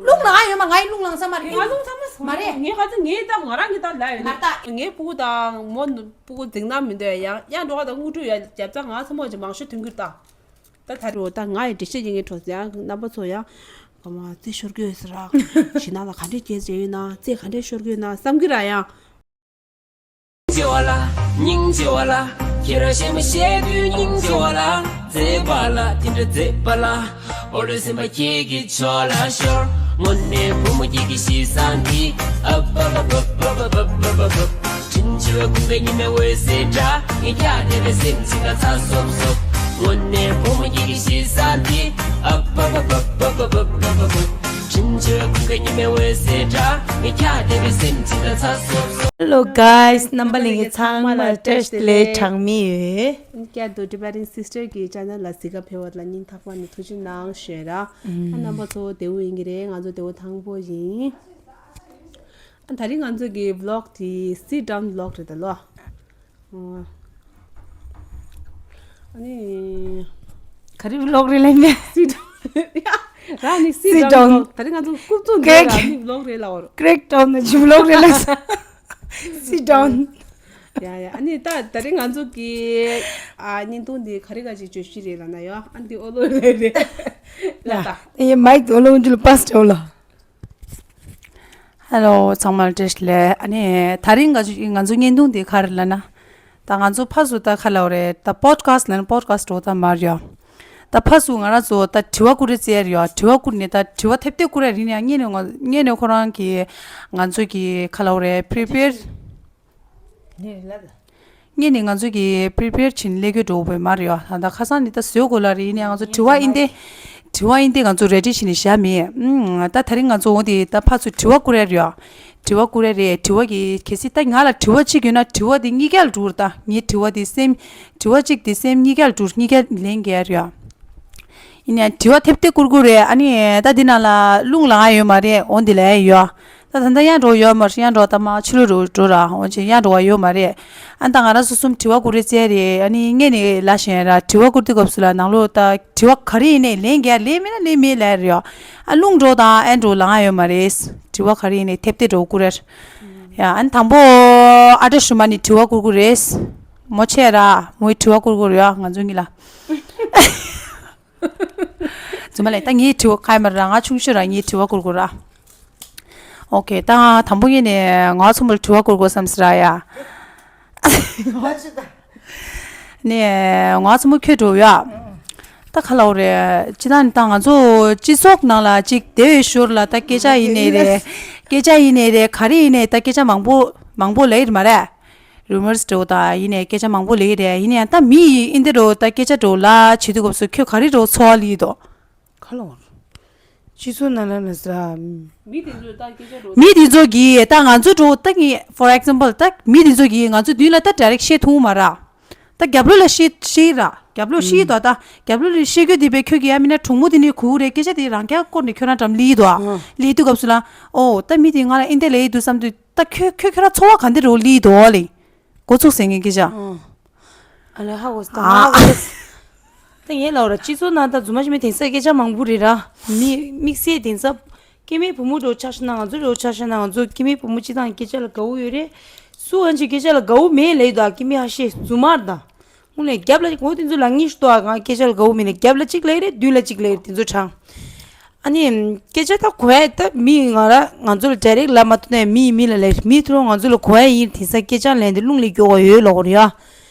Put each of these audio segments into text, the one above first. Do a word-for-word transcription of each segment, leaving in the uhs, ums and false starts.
རླུང་ལངས་ཡོད་མ། ང་ཡི་རླུང་ལངས་ས་མ་རེད། ང་རླུང་ཚང་མ་མ་རེད། ངས་ག་ཚོད་ངས་ད་ང་རང་གི་ད་ལ་ཡོད་ན། ངའི་སྤུ་གུ་དང་མོ་ནུ་སྤུ་གུ་འཛིང་ན་མི་འདོད། ཡང་ཡང་འགྲོ་བ་དང་དངོས་གྲུབ་ཡ་རྒྱབ་ཚ་ང་ཚ་མོ་ཅིག་མང་ཤོས་ཐོན་གྱི་རེད་ད། ད་ད་རུ་ད་ང་ཡི་འགྲེལ་བཤད་ཡིན་ངེས་འཕྲོ་ཡང་རྣམ་པ་ཚོ་ཡང་ག་མ་རྩེ་ཤོར་གྱི་ཡོད་ཟེར་ར། ཞི་ན་ལ་ག་འདྲས་སྐྱེས་བྱས་ཡོད་ན་རྩེ་ག་འདྲས་ཤོར་གྱི་ཡོད་ན་བསམ་གྱི་ར་ཡང་། སྙིང་རྗེ་བ་ལ། སྙིང་རྗེ་བ་ལ། ཁྱེད་རང་ཞེ་མ་ཞེ་དུས་སྙིང་རྗེ་བ་ལ། མཛེས་པ་ལ་དེ་འདྲ་མཛེས་པ་ལ། འོ་རེ་སེམས་པ་ཁྱེད་ཀྱི་ཕྱོགས་ལ་ཤོར། དངོས་གནས་བུ་མོ་ཁྱེད་ཀྱི་ཤི་སང་གི། ཨ་པ་པ་པ་པ་པ་པ་པ་པ། དྲིན་ཆེ་བའི་ཀུན་དགའ་ཉི་མའི་འོད་ཟེར་འདྲ། ངས་ཁྱག་འདེབས་པའི་སེམས་ཅིག་ལ་ཚ་སོབ་སོབ། དངོས་གནས་བུ་མོ་ཁྱེད་ཀྱི་ཤི་སང་གི། ཨ་པ་པ་པ་པ་པ་པ་པ་པ། དྲིན་ཆེ་བའི་ཀུན་དགའ་ཉི་མའི་འོད་ཟེར་འདྲ། ངས་ཁྱག་འདེབས་པའི་སེམས་ཅིག་ལ་ཚ་སོབ་སོབ། Hello guys, རྣམ་པ་ལྷན་རྒྱས་ཚང་མ་ལ་བཀྲ་ཤིས་བདེ་ལེགས་གྲངས་མེད་ཡོད། བསྐྱར་དུ་Tibetan Sister གི་channel ལ་གཟིགས་ག་ཕེབས་པ་ལ་སྙིང་ཐག་པ་ནས་ཐུགས་རྗེ་གནང་ཞུ་ཡ་ར། ཨ་རྣམ་པ་ཚོ་བདེ་པོ་ཡིན་གྱི་རེད། ང་ཚོ་བདེ་པོ་ཐང་པོ་ཡིན། ཨ་ད་རིང་ང་ཚོ་གི་vlog དེ་sit down vlog རེད་ད་ལོ། ཨ་ནི་ག་རེ་vlog རེད་ལབ་ནས། sit down ཡ། རང་ནི་sit sit down down vlog ད་རིང་ང་ཚོ་རྐུབ་བཙུགས་འདུག་ར། ནི་vlog རེད་ལབ་བར། Crack down ནི་ཅི་vlog རེད་ལབ་ས། Sit down. ཡ་ཡ། ཨ་ནི་ད་ད་རིང་ང་ཚོ་གི་ཨ་བརྙན་ཐུང་འདི་ག་རེ་ག་ཅིག་བརྗོད་གཞི་རེད་ལབ་ན་ཡ། ཨ་འདི་ཨོ་ལོ་རེད་རེད་ལ་ད། ཡ་མའི་ཨོ་ལོ་འདི་ལ་པ་སི་ཏྲོ་ལ། Hello ཚང་མ་ལ་བཀྲ་ཤིས་བདེ་ལེགས། ཨ་ནི་ད་རིང་ང་ཚོ་ང་ཚོ་བརྙན་ཐུང་འདི་ག་རེ་ལབ་ན། ད་ང་ཚོ་ཕ་སུ་ད་ག་ལབ་རེད། ད་podcast ལབ་ན་podcast འགྲོ་ད་མར་ཡོད། ད་ཕ་སུ་ང་རང་ཚོ་ད་དྲི་བ་བསྐུར་རེ་རྩེ་ཡ་ཡོད། དྲི་བ་བསྐུར་ནས་ད་དྲི་བ་ཐེབས་ཐེབས་བསྐུར་ཡ་རིག་ནས་ངས་ནས་ངས་ནས་ཁོ་རང་གི་ང་ཚོ་གི་ག་ལབ་རེད། prepare ངས་ནས་ང་ཚོ་གི་prepare བྱིན་ལས་ཀྱི་འགྲོ་བའི་མར་ཡོད། ད་ད་ཁ་སང་ནི་ད་བཟོས་དགོས་ལ་རེད། ཡིན་ནས་ང་ཚོ་དྲི་བ་ཨིན་ཏེ་དྲི་བ་ཨིན་ཏེ་ང་ཚོ་ready བྱིན་ནས་བཞག་མེད། ཨུམ། ད་ད་རིང་ང་ཚོ་འོང་དེ་ད་ཕ་ཚོ་དྲི་བ་བསྐུར་ཡ་རེད། དྲི་བ་བསྐུར་ཡ་རེད། དྲི་བ་གི་གལ་སྲིད་ད་ང་ལ་དྲི་བ་གཅིག་ཡོད་ན་དྲི་བ་དེ་གཉིས་ཀ་ལ་འགྲོ་ར། ད་ངའི་དྲི་བ་དེ་སེམས་དྲི་བ་གཅིག་དེ་སེམས་གཉིས་ཀ་ལ་འགྲོ། གཉིས་ཀ་ལན་རྒྱག་ཡ་རེད། ཡིན་ནའང་དྲི་བ་ཐེབས་ཐེབས་བསྐུར་དགོས་རེད། ཨ་ནི་ད་འདི་ནང་ལ་རླུང་ལངས་ཡོད་མ་རེད། འོ་འདི་ལ་ཡོད། ད་ད་ལྟ་ཡང་འགྲོ་ཡོད་མ་རེད། ཡང་འགྲོ་ད་མ་ཕྱི་ལོགས་འགྲོ་འགྲོ་ར། འོ་ཅེ་ཡང་འགྲོ་བ་ཡོད་མ་རེད། ཨ་ད་ང་རང་ཚོ་གསུམ་དྲི་བ་བསྐུར་རེ་རྩེ་རེད། ཨ་ནི་ངས་ནི་ལ་ཞེན་ར། དྲི་བ་བསྐུར་དུས་སྐབས་སུ་ལ་ནང་ལོགས་ད་དྲི་བ་ག་རེ་ཡིན་ནའི་ལན་རྒྱག་ལན་མེད་ན་ལན་མེད་ལབ་རེད། ཨ་རླུང་འགྲོ་དང་ཨེ་འགྲོ་ལངས་ཡོད་མ་རེད། དྲི་བ་ག་རེ་ཡིན་ནའི་ཐེབས་ཐེབས་འགྲོ་བསྐུར་རེད། ཡ་ཨ་ནི་དང་པོ་ཨ་བཀྲ་ཤུ་མ་ནི་དྲི་བ་བསྐུར་དགོས་རེད། མོ་ཆེ་ར་མོའི་དྲི་བ་བསྐུར་དགོས་རེད། ཡ་ང་ཚོ་གཉིས་ལ། རྫུན་མ་ལས་ད་ངའི་དྲི་བ་ཁ་ཡ་མ་ར། ང་ཆུང་ཤོས་ར་ངའི་དྲི་བ་བསྐུར་དགོས་ར། ཨོ་ཁེ། ད་དང་པོ་ངས་ནས་ང་ཚོ་མོ་ལ་དྲི་བ་བསྐུར་དགོས་བསམ་སི་ར་ཡ། ནས་ང་ཚོ་མོ་ཁྱོད་འགྲོ་ཡ། ད་ག་ལབ་རེད། ཅི་ད་ནི་ད་ང་ཚོ་སྤྱི་ཚོགས་ནང་ལ་ཅིག་དེ་བའི་ཞོར་ལ་ད་སྐད་ཆ་ཡིན་ནའི་རེད། སྐད་ཆ་ཡིན་ནའི་རེད། ག་རེ་ཡིན་ནའི་ད་སྐད་ཆ་མང་པོ་མང་པོ་ལབ་ཡི་མ་རེད། rumors འགྲོ་ད་ཡིན་ནའི་སྐད་ཆ་མང་པོ་ལབ་ཡི་རེད། ཡིན་ནའི་ད་མི་ཡིན་ཨིན་དེ་འགྲོ་ད་སྐད་ཆ་འགྲོ་ལ་བྱེད་དུས་སྐབས་སུ་ཁྱོད་ག་རེ་འགྲོ་ཚོར་བ་ལབ་ཡི་དོ། ག་ལོར། སྤྱི་ཚོགས་ནང་ལ་ན་ཟ། མི་དེ་ཚོ་ད་སྐད་ཆ་འགྲོ། མི་དེ་ཚོ་གིས་ད་ང་ཚོ་འགྲོ་ད་ངས་for example ད་མི་དེ་ཚོ་གིས་ང་ཚོ་མདུན་ལ་ད་direct བཤད་ཐུབ་མ་ར། ད་རྒྱབ་ལོགས་ལ་བཤད་བཤད་ར། རྒྱབ་ལོགས་བཤད་དོ། ད་རྒྱབ་ལོགས་ལ་བཤད་རྒྱུ་དེ་བས་ཁྱོད་ཀྱིས་ཡ་མིན་ན་གྲོགས་མོ་དེ་ནས་གུ་རེད། སྐད་ཆ་དེ་རང་རྐྱ་སྐོར་ནས་ཁྱོད་རང་འགྲམ་ལི་དོ། ཨ། ལི་དུས་སྐབས་སུ་ལ། ཨོ་ད་མི་དེ་ང་ལ་ཨིན་དེ་ལི་དུས་བསམ་དུས་ད་ཁྱོད་ཁྱོད་ཁྱོད་རང་ཚོར་བ་ག་འདི་རུ་ལི་དོ་ལི། འགོ་ཚུགས་ཟེར་ངེས་སྐད་ཆ། ཨ་ལེ་ཧ་གོ་སི་ད་ཧ་གོ་སི། ད་ངས་ལབ་ར་སྤྱི་ཚོགས་ནང་ད་རྫུན་མ་ཞིག་མེད། དེང་སང་སྐད་ཆ་མང་པོ་རེད་ར། མི་དམིགས་བསལ་དེང་སང་སྐྱེ་དམན་བུ་མོ་འགྲོ་ཆ་ཤ་ན་ང་ཚོ་འགྲོ་ཆ་ཤ་ན་ང་ཚོ་སྐྱེ་དམན་བུ་མོ་སྤྱི་བཏང་སྐད་ཆ་ལ་དགའ་བོ་ཡོད་རེད། སུ་ཨན་ཅི་སྐད་ཆ་ལ་དགའ་བོ་མེད་ལབ་ཡོད་ད། སྐྱེ་དམན་ཧ་ཤེས་རྫུན་མ་རེད་ད། དངོས་གནས་རྒྱབ་ལ་གཅིག་འོ་དེ་ཚོ་ལ་ངེས་ཤིག་ཏོ་ཨ། ང་སྐད་ཆ་ལ་དགའ་བོ་མིན་ནས་རྒྱབ་ལ་གཅིག་ལབ་རེད། མདུན་ལ་གཅིག་ལབ་རེད། དེ་ཚོ་དྲང་། ཨ་ནི་སྐད་ཆ་ད་གོ་ཡ་ད་མི་ང་ར་ང་ཚོ་ལ་direct ལབ་མ་ཐུབ་ནས་མི་མི་ལ་ལབ་རེད། མི་ཐུ་རོ་ང་ཚོ་ལ་གོ་ཡ་ཡིན། དེང་སང་སྐད་ཆ་ལན་དེ་རླུང་ལས་མགྱོགས་པ་ཡོད་ལོག་རེད་ཡ།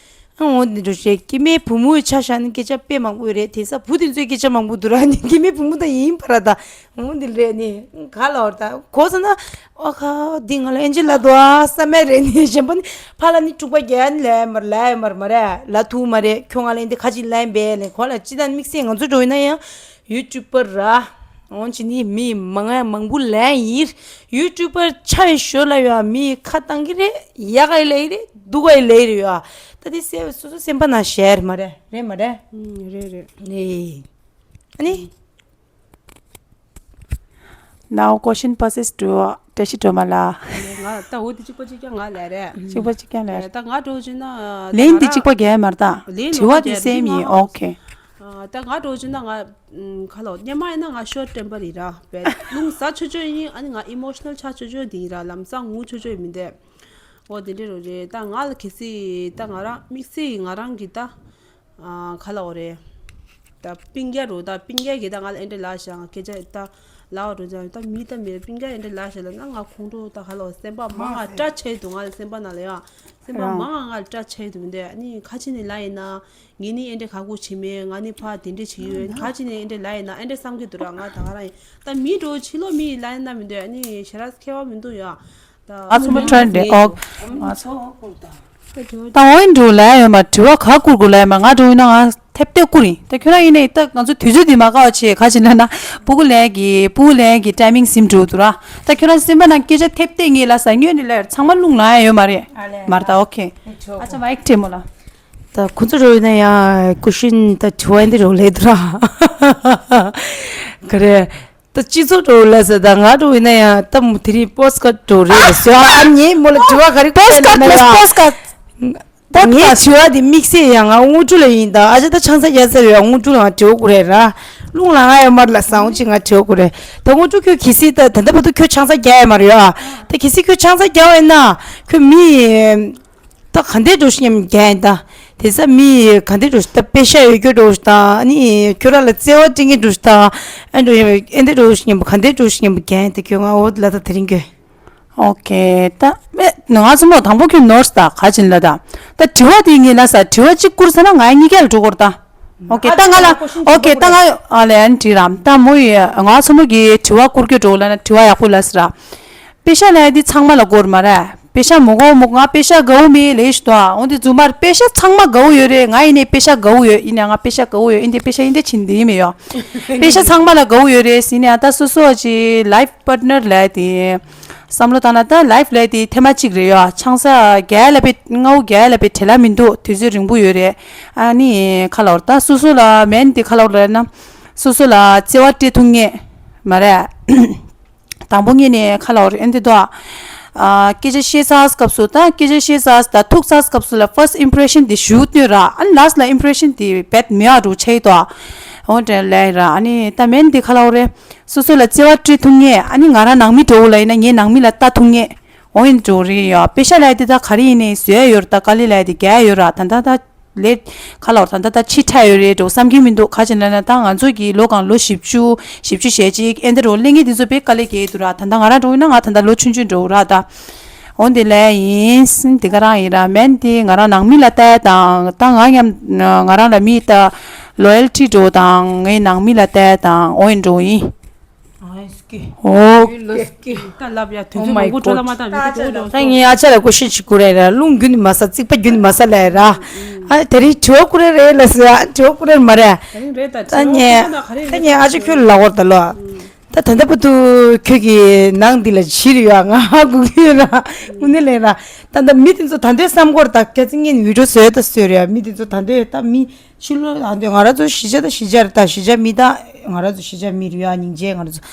ཨ་འོ་དེ་འདྲ་བྱས་སྐྱེ་དམན་བུ་མོའི་ཆ་བཞག་ན་སྐད་ཆ་དཔེ་མང་པོ་ཡོད་རེད། དེང་སང་བུ་དེ་ཚོའི་སྐད་ཆ་མང་པོ་འདུག་ར། ནི་སྐྱེ་དམན་བུ་མོ་ད་ཡིན་པ་ར་ད། འོ་འདི་རེད། ནི་ག་ལོར་ད་གོ་ས་ན། ཨོ་ཁ་འདི་ང་ལ་ཨེན་ཇི་ལ་དོ་ཨ་བསམ་མེད་རེད། ནི་གཞན་པ་ནི་ཕ་ལ་ནི་འཁྲུག་པ་རྒྱག་ནི་ལ་མར་ལ་མར་མ་རེད། ལ་ཐུག་མ་རེད། ཁྱོད་ང་ལ་འདི་ཁ་ཅིག་ལ་འབད་ལེ་གོ་ལ་ཅི་ད་དམིགས་བསལ་ང་ཚོ་འགྲོ་ཡིན་ན་ཡང་ཡུ་ཊུབ་པར་ར། འོན་ཅི་ནི་མི་མང་ང་མང་པོ་ལ་ཡིན། ཡུ་ཊུབ་པར་ཆ་ཡི་ཞོར་ལ་ཡོད་མི་ཁ་བཏང་གི་རེད། ཡག་ག་ལ་ཡི་རེད། སྡུག་ག་ལ་ཡི་རེད་ཡོད། ད་དེ་སེ་སོ་སོ་སེམས་པ་ན་ཤེར་མ་རེད། རེད་མ་རེད། རེད་རེད། ནི་ཨ་ནི། Now question passes to བཀྲ་ཤིས་སྒྲོལ་མ་ལགས། ང་ད་འོ་དེ་གཅིག་པ་གཅིག་རྐྱང་ང་ལ་རེད། གཅིག་པ་གཅིག་རྐྱང་ལ་རེད། ད་ང་འགྲོ་བཞིན་ན་ལན་འདི་གཅིག་པ་རྒྱལ་མ་རེད་ད། ལན་དྲི་བ་དེ་སེམས་ཡིན། ཨོ་ཁེ། ཨ། ད་ང་འདྲ་བོ་བྱས་ན་ང་ཨམ། ག་ལབ། སྔོན་མ་ཡིན་ན་ང་ཤོར་ཊེམ་པར་ཡིན་ར། བས་རླུང་ཟ་ཆོག་ཆོག་ཡིན། ཨ་ནི་ང་ཨི་མོ་ཤི་ནལ་ཆགས་ཆོག་ཆོག་དེ་ཡིན་ར། ལམ་སང་ངུ་ཆོག་ཆོག་ཡིན་མི་འདུག་འོ་དེ་འདྲ་རེད། ད་ང་ལ་གལ་སྲིད་ད་ང་རང་དམིགས་བསལ་ང་རང་གི་ད་ཨ། ག་ལབ་དགོས་རེད། ད་སྤུན་ཀྱག་རེད། ད་སྤུན་ཀྱག་གིས་ད་ང་ལ་ཨེ་འདྲ་ལབ་བཞག་སྐད་ཆ་ད་ལབ་འགྲོ་ཙང་། ད་མི་ད་མི་རེད། སྤུན་ཀྱག་ཨེ་འདྲ་ལབ་བཞག་ལབ་ན་ང་ཁོང་ཁྲོ་ད་ག་ལབ། སེམས་པ་མང་ང་སྐྲག་ཆགས་འདུག་ང་ལ་སེམས་པ་ནང་ལ་ཡ། སེམས་པ་མང་ང་ང་ལ་སྐྲག་ཆགས་འདུག་མི་འདུག་ཨ་ནི་ག་བྱས་ནས་ལབ་ཡིན་ན། ངས་ནི་ཨེ་འདྲ་ཁག་པོ་བྱེད་མེད། ང་ནི་ཕར་དེ་འདྲ་བྱེད་ཀྱི་ཡོད། ག་བྱས་ནས་ཨེ་འདྲ་ལབ་ཡིན་ན། ཨེ་འདྲ་བསམ་གྱི་འདུག་ར། ང་ད་ག་རང་ཡིན། ད་མི་འདྲ་བོ་ཕྱི་ལོགས་མི་ཡིས་ལབ་ཡིན་ན་མི་འདུག་ཨ་ནི་ཞེ་དྲག་ཁྱད་པར་མི་འདུག་ཡ། ད་ང་ཚོ་མོ་ཊ་འདྲེ་ཨོ། ང་ཚོ་ད་འོན་འགྲོ་ལ་ཡོད་མ། དྲི་བ་ག་བསྐུར་དགོས་ལ་ཡོད་མ། ང་འགྲོ་ཡིན་ན་ང་ཐེབས་ཐེབས་བསྐུར་ཡིན། ད་ཁྱོད་རང་ཡིན་ནའི་ད་ང་ཚོ་དུས་ཚོད་འདི་མ་དགའ་བ་བྱས། ག་བྱས་ན་ན་སྤུ་གུ་ལེན་གི་སྤུ་གུ་ལེན་གི་ཊའི་མིང་ཟིན་འགྲོ་འདུག་ར། ད་ཁྱོད་རང་སེམས་པ་ནང་སྐད་ཆ་ཐེབས་ཐེབས་ངེས་ལ་ཟ་ཉོས་ནི་ལ་ཚང་མ་རླུང་ལངས་ཡ་ཡོད་མ་རེད། ཨ་ལས། མར་ད་ཨོ་ཁེ། ཨ་ཅག་མའིག་སྤྲད་མོ་ལ། ད་ཁོ་ཚོ་རོ་ཡིན་ན་ཡང་ཀུ་ཤིན་ད་དྲི་བ་འདི་རོ་ལས་འདུག་ར། ག་རེ། ད་སྤྱི་ཚོགས་འགྲོ་ལ་ཟེར། ད་ང་འགྲོ་ཡིན་ན་ཡང་ད་མུ་དེ་རིང་པོ་སི་ཀ་ཊི་འགྲོ་རེད་ཟེར། ཨ་ངས་མོ་ལ་དྲི་བ་ག་རེ་བཀོད་ལ་ན་ར། པོ་སི་ཀ་ཊི། ངའི་དྲི་བ་དེ་དམིགས་བསལ་ཡང་ང་དངོས་གྲུབ་ལ་ཡིན། ད་ཨ་ཅག་ད་ཆང་ས་རྒྱག་ས་ཡོད། དངོས་གྲུབ་ལ་ང་དྲི་བ་བཀོད་རེད་ར། རླུང་ལ་ང་ཡང་མར་ལ་བཟང་བོ་ཅིག་ང་དྲི་བ་བཀོད་རེད། ད་དངོས་གྲུབ་ཁྱོད་གལ་སྲིད་ད་ད་ལྟ་བར་དུ་ཁྱོད་ཆང་ས་རྒྱག་ཡ་མ་རེད་ཨ། ད་གལ་སྲིད་ཁྱོད་ཆང་ས་རྒྱག་པ་ཡིན་ན་ཁྱོད་མི། ད་ག་འདྲས་འགྲོ་ཤེས་སྙམ་རྒྱག་ཡིན་ད། དེ་ས་མི་ག་འདྲས་འགྲོ་ཤེས། ད་པེ་ཤ་ཡོད་རྒྱུ་འགྲོ་ཤེས་ད། ཨ་ནི་ཁྱོད་རང་ལ་བརྩེ་བ་སྤྲད་མཁན་འགྲོ་ཤེས་ད། ཨ་འགྲོ་ཨེ་འདྲས་འགྲོ་ཤེས་སྙམ་ག་འདྲས་འགྲོ་ཤེས་སྙམ་རྒྱག་ཡིན་ད། ཁྱོད་ང་འོ་ལ་ད་དེ་རིང་གི། ཨོ་ཁེ། ད་མེད་ང་ཚོ་མོ་དང་པོ་ཁྱོད་ནོར་ད་ག་བྱིན་ལ་ད། ད་དྲི་བ་དེ་ངས་ལ་ས་དྲི་བ་གཅིག་བསྐུར་ས་ན་ང་གཉིས་ཀ་ལ་འགྲོ་དགོས་རེད་ད། ཨོ་ཁེ། ད་ང་ལ་ཨོ་ཁེ། ད་ང་ཨ་ལས་ཨན་དྲི་རམ། ད་མོ་ཡི་ང་ཚོ་མོ་གི་དྲི་བ་བསྐུར་རྒྱུ་འགྲོ་ལ་ན་དྲི་བ་ཡག་པོ་ལ་ས་ར། པེ་ཤ་ལ་ཡ་འདི་ཚང་མ་ལ་དགོས་རེད་མ་རེད། པེ་ཤ་མི་དགོས་མོ། ང་པེ་ཤ་དགའ་བོ་མེད་ལས་ཤི་ཏོ། འོ་འདི་རྫུན་མ་རེད། པེ་ཤ་ཚང་མ་དགའ་བོ་ཡོད་རེད། ང་ཡིན་ནའི་པེ་ཤ་དགའ་བོ་ཡོད། ཡིན་ནའི་ང་པེ་ཤ་དགའ་བོ་ཡོད། ཡིན་ནའི་པེ་ཤ་ཡིན་འདི་ཕྱིན་འདི་མི་ཡོད། པེ་ཤ་ཚང་མ་ལ་དགའ་བོ་ཡོད་རེད་ཟེར་ནས། ད་སོ་སོ་ཅི་ལའིཕ་པར་ཊི་ནར་ལ་དེ་བསམ་བློ་བཏང་ན་ད་ལའིཕ་ལ་དེ་ཐེངས་མ་གཅིག་རེད་ཡོད། ཆང་ས་རྒྱག་ལ་པའི་ལྔ་བོ་རྒྱག་ལ་པའི་བྲེལ་ལ་མི་འདུག་དུས་ཚོད་རིང་པོ་ཡོད་རེད། ཨ་ནི་ཁ་ལོར་ད་སོ་སོ་ལ་མེན་དེ་ཁ་ལོར་ལ་ན་སོ་སོ་ལ་བརྩེ་བ་སྤྲད་ཐུབ་ངེས་མ་རེད། དང་པོ་ངེད་ནས་ཁ་ལོ་རེད་འདི་དོ། ཨ་སྐད་ཆ་བཤད་ཚར་སྐབས་སུ་ད་སྐད་ཆ་བཤད་ཚར་ད་ཐུག་ཚར་སྐབས་སུ་ལ་ཕར་སི་ཊི་ཨིམ་པི་རེ་ཤན་དེ་ཞུ་སྟོན་ར། ཨ་ནི་ལ་སི་ཊི་ལ་ཨིམ་པི་རེ་ཤན་དེ་བེད་མེད་པ་འགྲོ་ཆེ་དོ། འོ་འདྲ་ལས་ར། ཨ་ནི་ད་མེན་འདི་ཁ་ལོ་རེད། སོ་སོ་ལ་བརྩེ་བ་སྤྲད་ཐུབ་ངེས། ཨ་ནི་ང་རང་ནང་མི་འགྲོ་བོ་ལ་ཡིན་ན་ངའི་ནང་མི་ལ་ལྟ་ཐུབ་ངེས། འོ་ཡིན་འགྲོ་རེད་ཡ། པེ་ཤ་ལ་དེ་ད་ག་རེ་ཡིན་ནའི་བཟོས་ཡོད་ར། ད་དཀའ་ལས་ལ་དེ་རྒྱག་ཡོད་ར། ད་ད་ད། ལས་ཁ་ལོར་ད་ལྟ་ད་ཕྱི་ཁྲ་ཡོད་རེད་འགྲོ་བསམ་གྱི་མི་འདུག་ག་ཅི་ན་ན་ད་ང་ཚོ་གི་ལོ་གང་ལོ་བཞི་བཅུ་བཞི་བཅུ་ཞེ་གཅིག་ཨེ་འདི་རོ་ལེ་ངེ་འདི་ཚོ་དཔེ་དཀའ་ལས་རྒྱག་འདུག་ར། ད་ལྟ་ང་རང་འགྲོ་ཡིན་ན་ང་ད་ལྟ་ལོ་ཆུང་ཆུང་འགྲོ་ར་ད། འོ་འདི་ལས་ཡིན་འདི་ག་རང་ཡིན་ར། མེན་འདི་ང་རང་ནང་མི་ལ་ལྟ་དང་ད་ང་མཉམ་ང་རང་ལ་མི་ལྟ་ལོ་ཡལ་ཊི་འགྲོ་དང་ངའི་ནང་མི་ལ་ལྟ་དང་འོ་ཡིན་འགྲོ་ཡིན། ཨོ་ཀེ། ད་ལབ་ཡ་དུས་ཚོད་མང་པོ་འགྲོ་ལ་མ་བཏང་། ད་ངས་ཨ་ཅག་ལ་ཀོ་ཤན་ཞིག་བསྐུར་ཡ་ར། རླུང་རྒྱུན་ནས་མ་ཟ་རྩིག་པ་རྒྱུན་ནས་མ་ཟ་ལ་ཡ་ར། ཨ་དེ་རིང་དྲི་བ་བསྐུར་ཡ་རེད་ལ་ཟེར། ཨ་དྲི་བ་བསྐུར་ཡ་མ་རེད། ད་ངས་ད་ངས་ཨ་ཅག་ཁྱོད་ལ་ལབ་དགོས་རེད་ད་ལོ། ད་ད་ལྟ་བར་དུ་ཁྱོད་ཀྱི་ནང་འདི་ལ་བྱིས་རེད་ཡ། ང་ཧ་གོ་གི་ཡོད་ར། དངོས་གནས་ལས་ར། ད་ད་མི་དེ་ཚོ་ད་འདོད་བསམ་གོ་ར། ད་ཁ་ཚིག་ངས་བི་ཌི་ཡོ་བཟོས་ད་བཟོས་རེད་ཡ། མི་དེ་ཚོ་ད་འདོད་ད་མི། ཕྱི་ལོགས་ལ་འདི་ང་རང་ཚོ་གཞིས་ཆགས་དང་གཞིས་ཆགས་རེད་ད། གཞིས་ཆགས་མི་དང་ང་རང་ཚོ་གཞིས་ཆགས་མི་རེད་ཡ། སྙིང་རྗེ་ང་རང་ཚོ།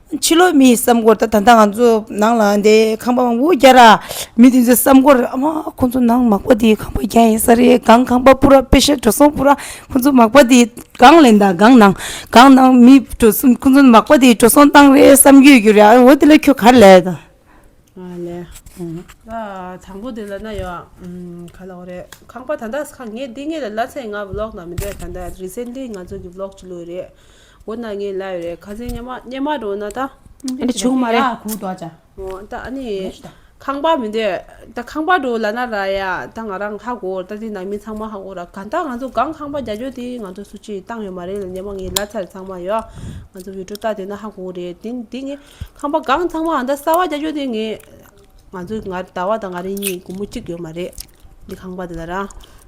ཕྱི་ལོགས་མི་བསམ་གོ་ད་ད་ལྟ་ང་ཚོ་ནང་ལ་འདི་ཁང་པ་མང་པོ་རྒྱག་ར། མི་དེ་ཚོ་བསམ་གོ་ར། ཨ་མ་ཁོང་ཚོ་ནང་མག་པ་དེ་ཁང་པ་རྒྱག་ཡིན་ས་རེད། གང་ཁང་པ་པུ་ར་པེ་ཤ་འགྲོ་སོང་པུ་ར། ཁོང་ཚོ་མག་པ་དེ་གང་ལེན་ད་གང་ནང་གང་ནང་མི་འགྲོ་སོང་། ཁོང་ཚོ་མག་པ་དེ་འགྲོ་སོང་བཏང་རེད་བསམ་གྱི་ཡོད་རྒྱུ་རེད། ཨ་འོ་དེ་ལ་ཁྱོད་ག་རེ་ལབ་ད། ཨ་ལས། ཨ་དང་པོ་དེ་ལ་ན་ཡོད། ཨམ་ག་ལབ་དགོས་རེད། ཁང་པ་ད་ལྟ་ཁ་ངས་འདི་ངས་ལ་ལ་ཚེ་ང་བི་ལོག་ནང་མི་འདུག་ད་ལྟ་རི་སེན་ལི་ང་ཚོ་གི་བི་ལོག་ཅིག་ལོས་རེད། འོ་ན་ངས་ལབ་ཡོད་རེད། ཁ་སང་སྔོན་མ་སྔོན་མ་འགྲོ་ན་ད། ཨ་འདི་བྱུང་མ་རེད། ཨ་ཁུ་དོ་ཅ། འོ་ད་ཨ་ནི་ཁང་པ་མི་འདུག་ད་ཁང་པ་འགྲོ་ལ་ན་ར་ཡ། ད་ང་རང་ཧ་གོ། ད་འདི་ནང་མི་ཚང་མ་ཧ་གོ་ར། གང་ད་ང་ཚོ་གང་ཁང་པ་རྒྱག་རྒྱུ་དེ་ང་ཚོ་སུ་གཅིག་བཏང་ཡོད་མ་རེད་ལ། སྔོན་མ་ངས་ལབ་ཚར་ཚང་མ་ཡོད། ང་ཚོ་བི་ཌི་ཡོ་ལྟ་དེ་ན་ཧ་གོ་རེད། དེ་འདི་ངས་ཁང་པ་གང་ཚང་མ་ཨ་ད་གསར་པ་རྒྱག་རྒྱུ་དེ་ངས། ང་ཚོའི་ང་ཟླ་བ་དང་ང་རང་གཉིས་སྒོར་མོ་གཅིག་ཡོད་མ་རེད། འདི་ཁང་པ་འདི་ལ་ར།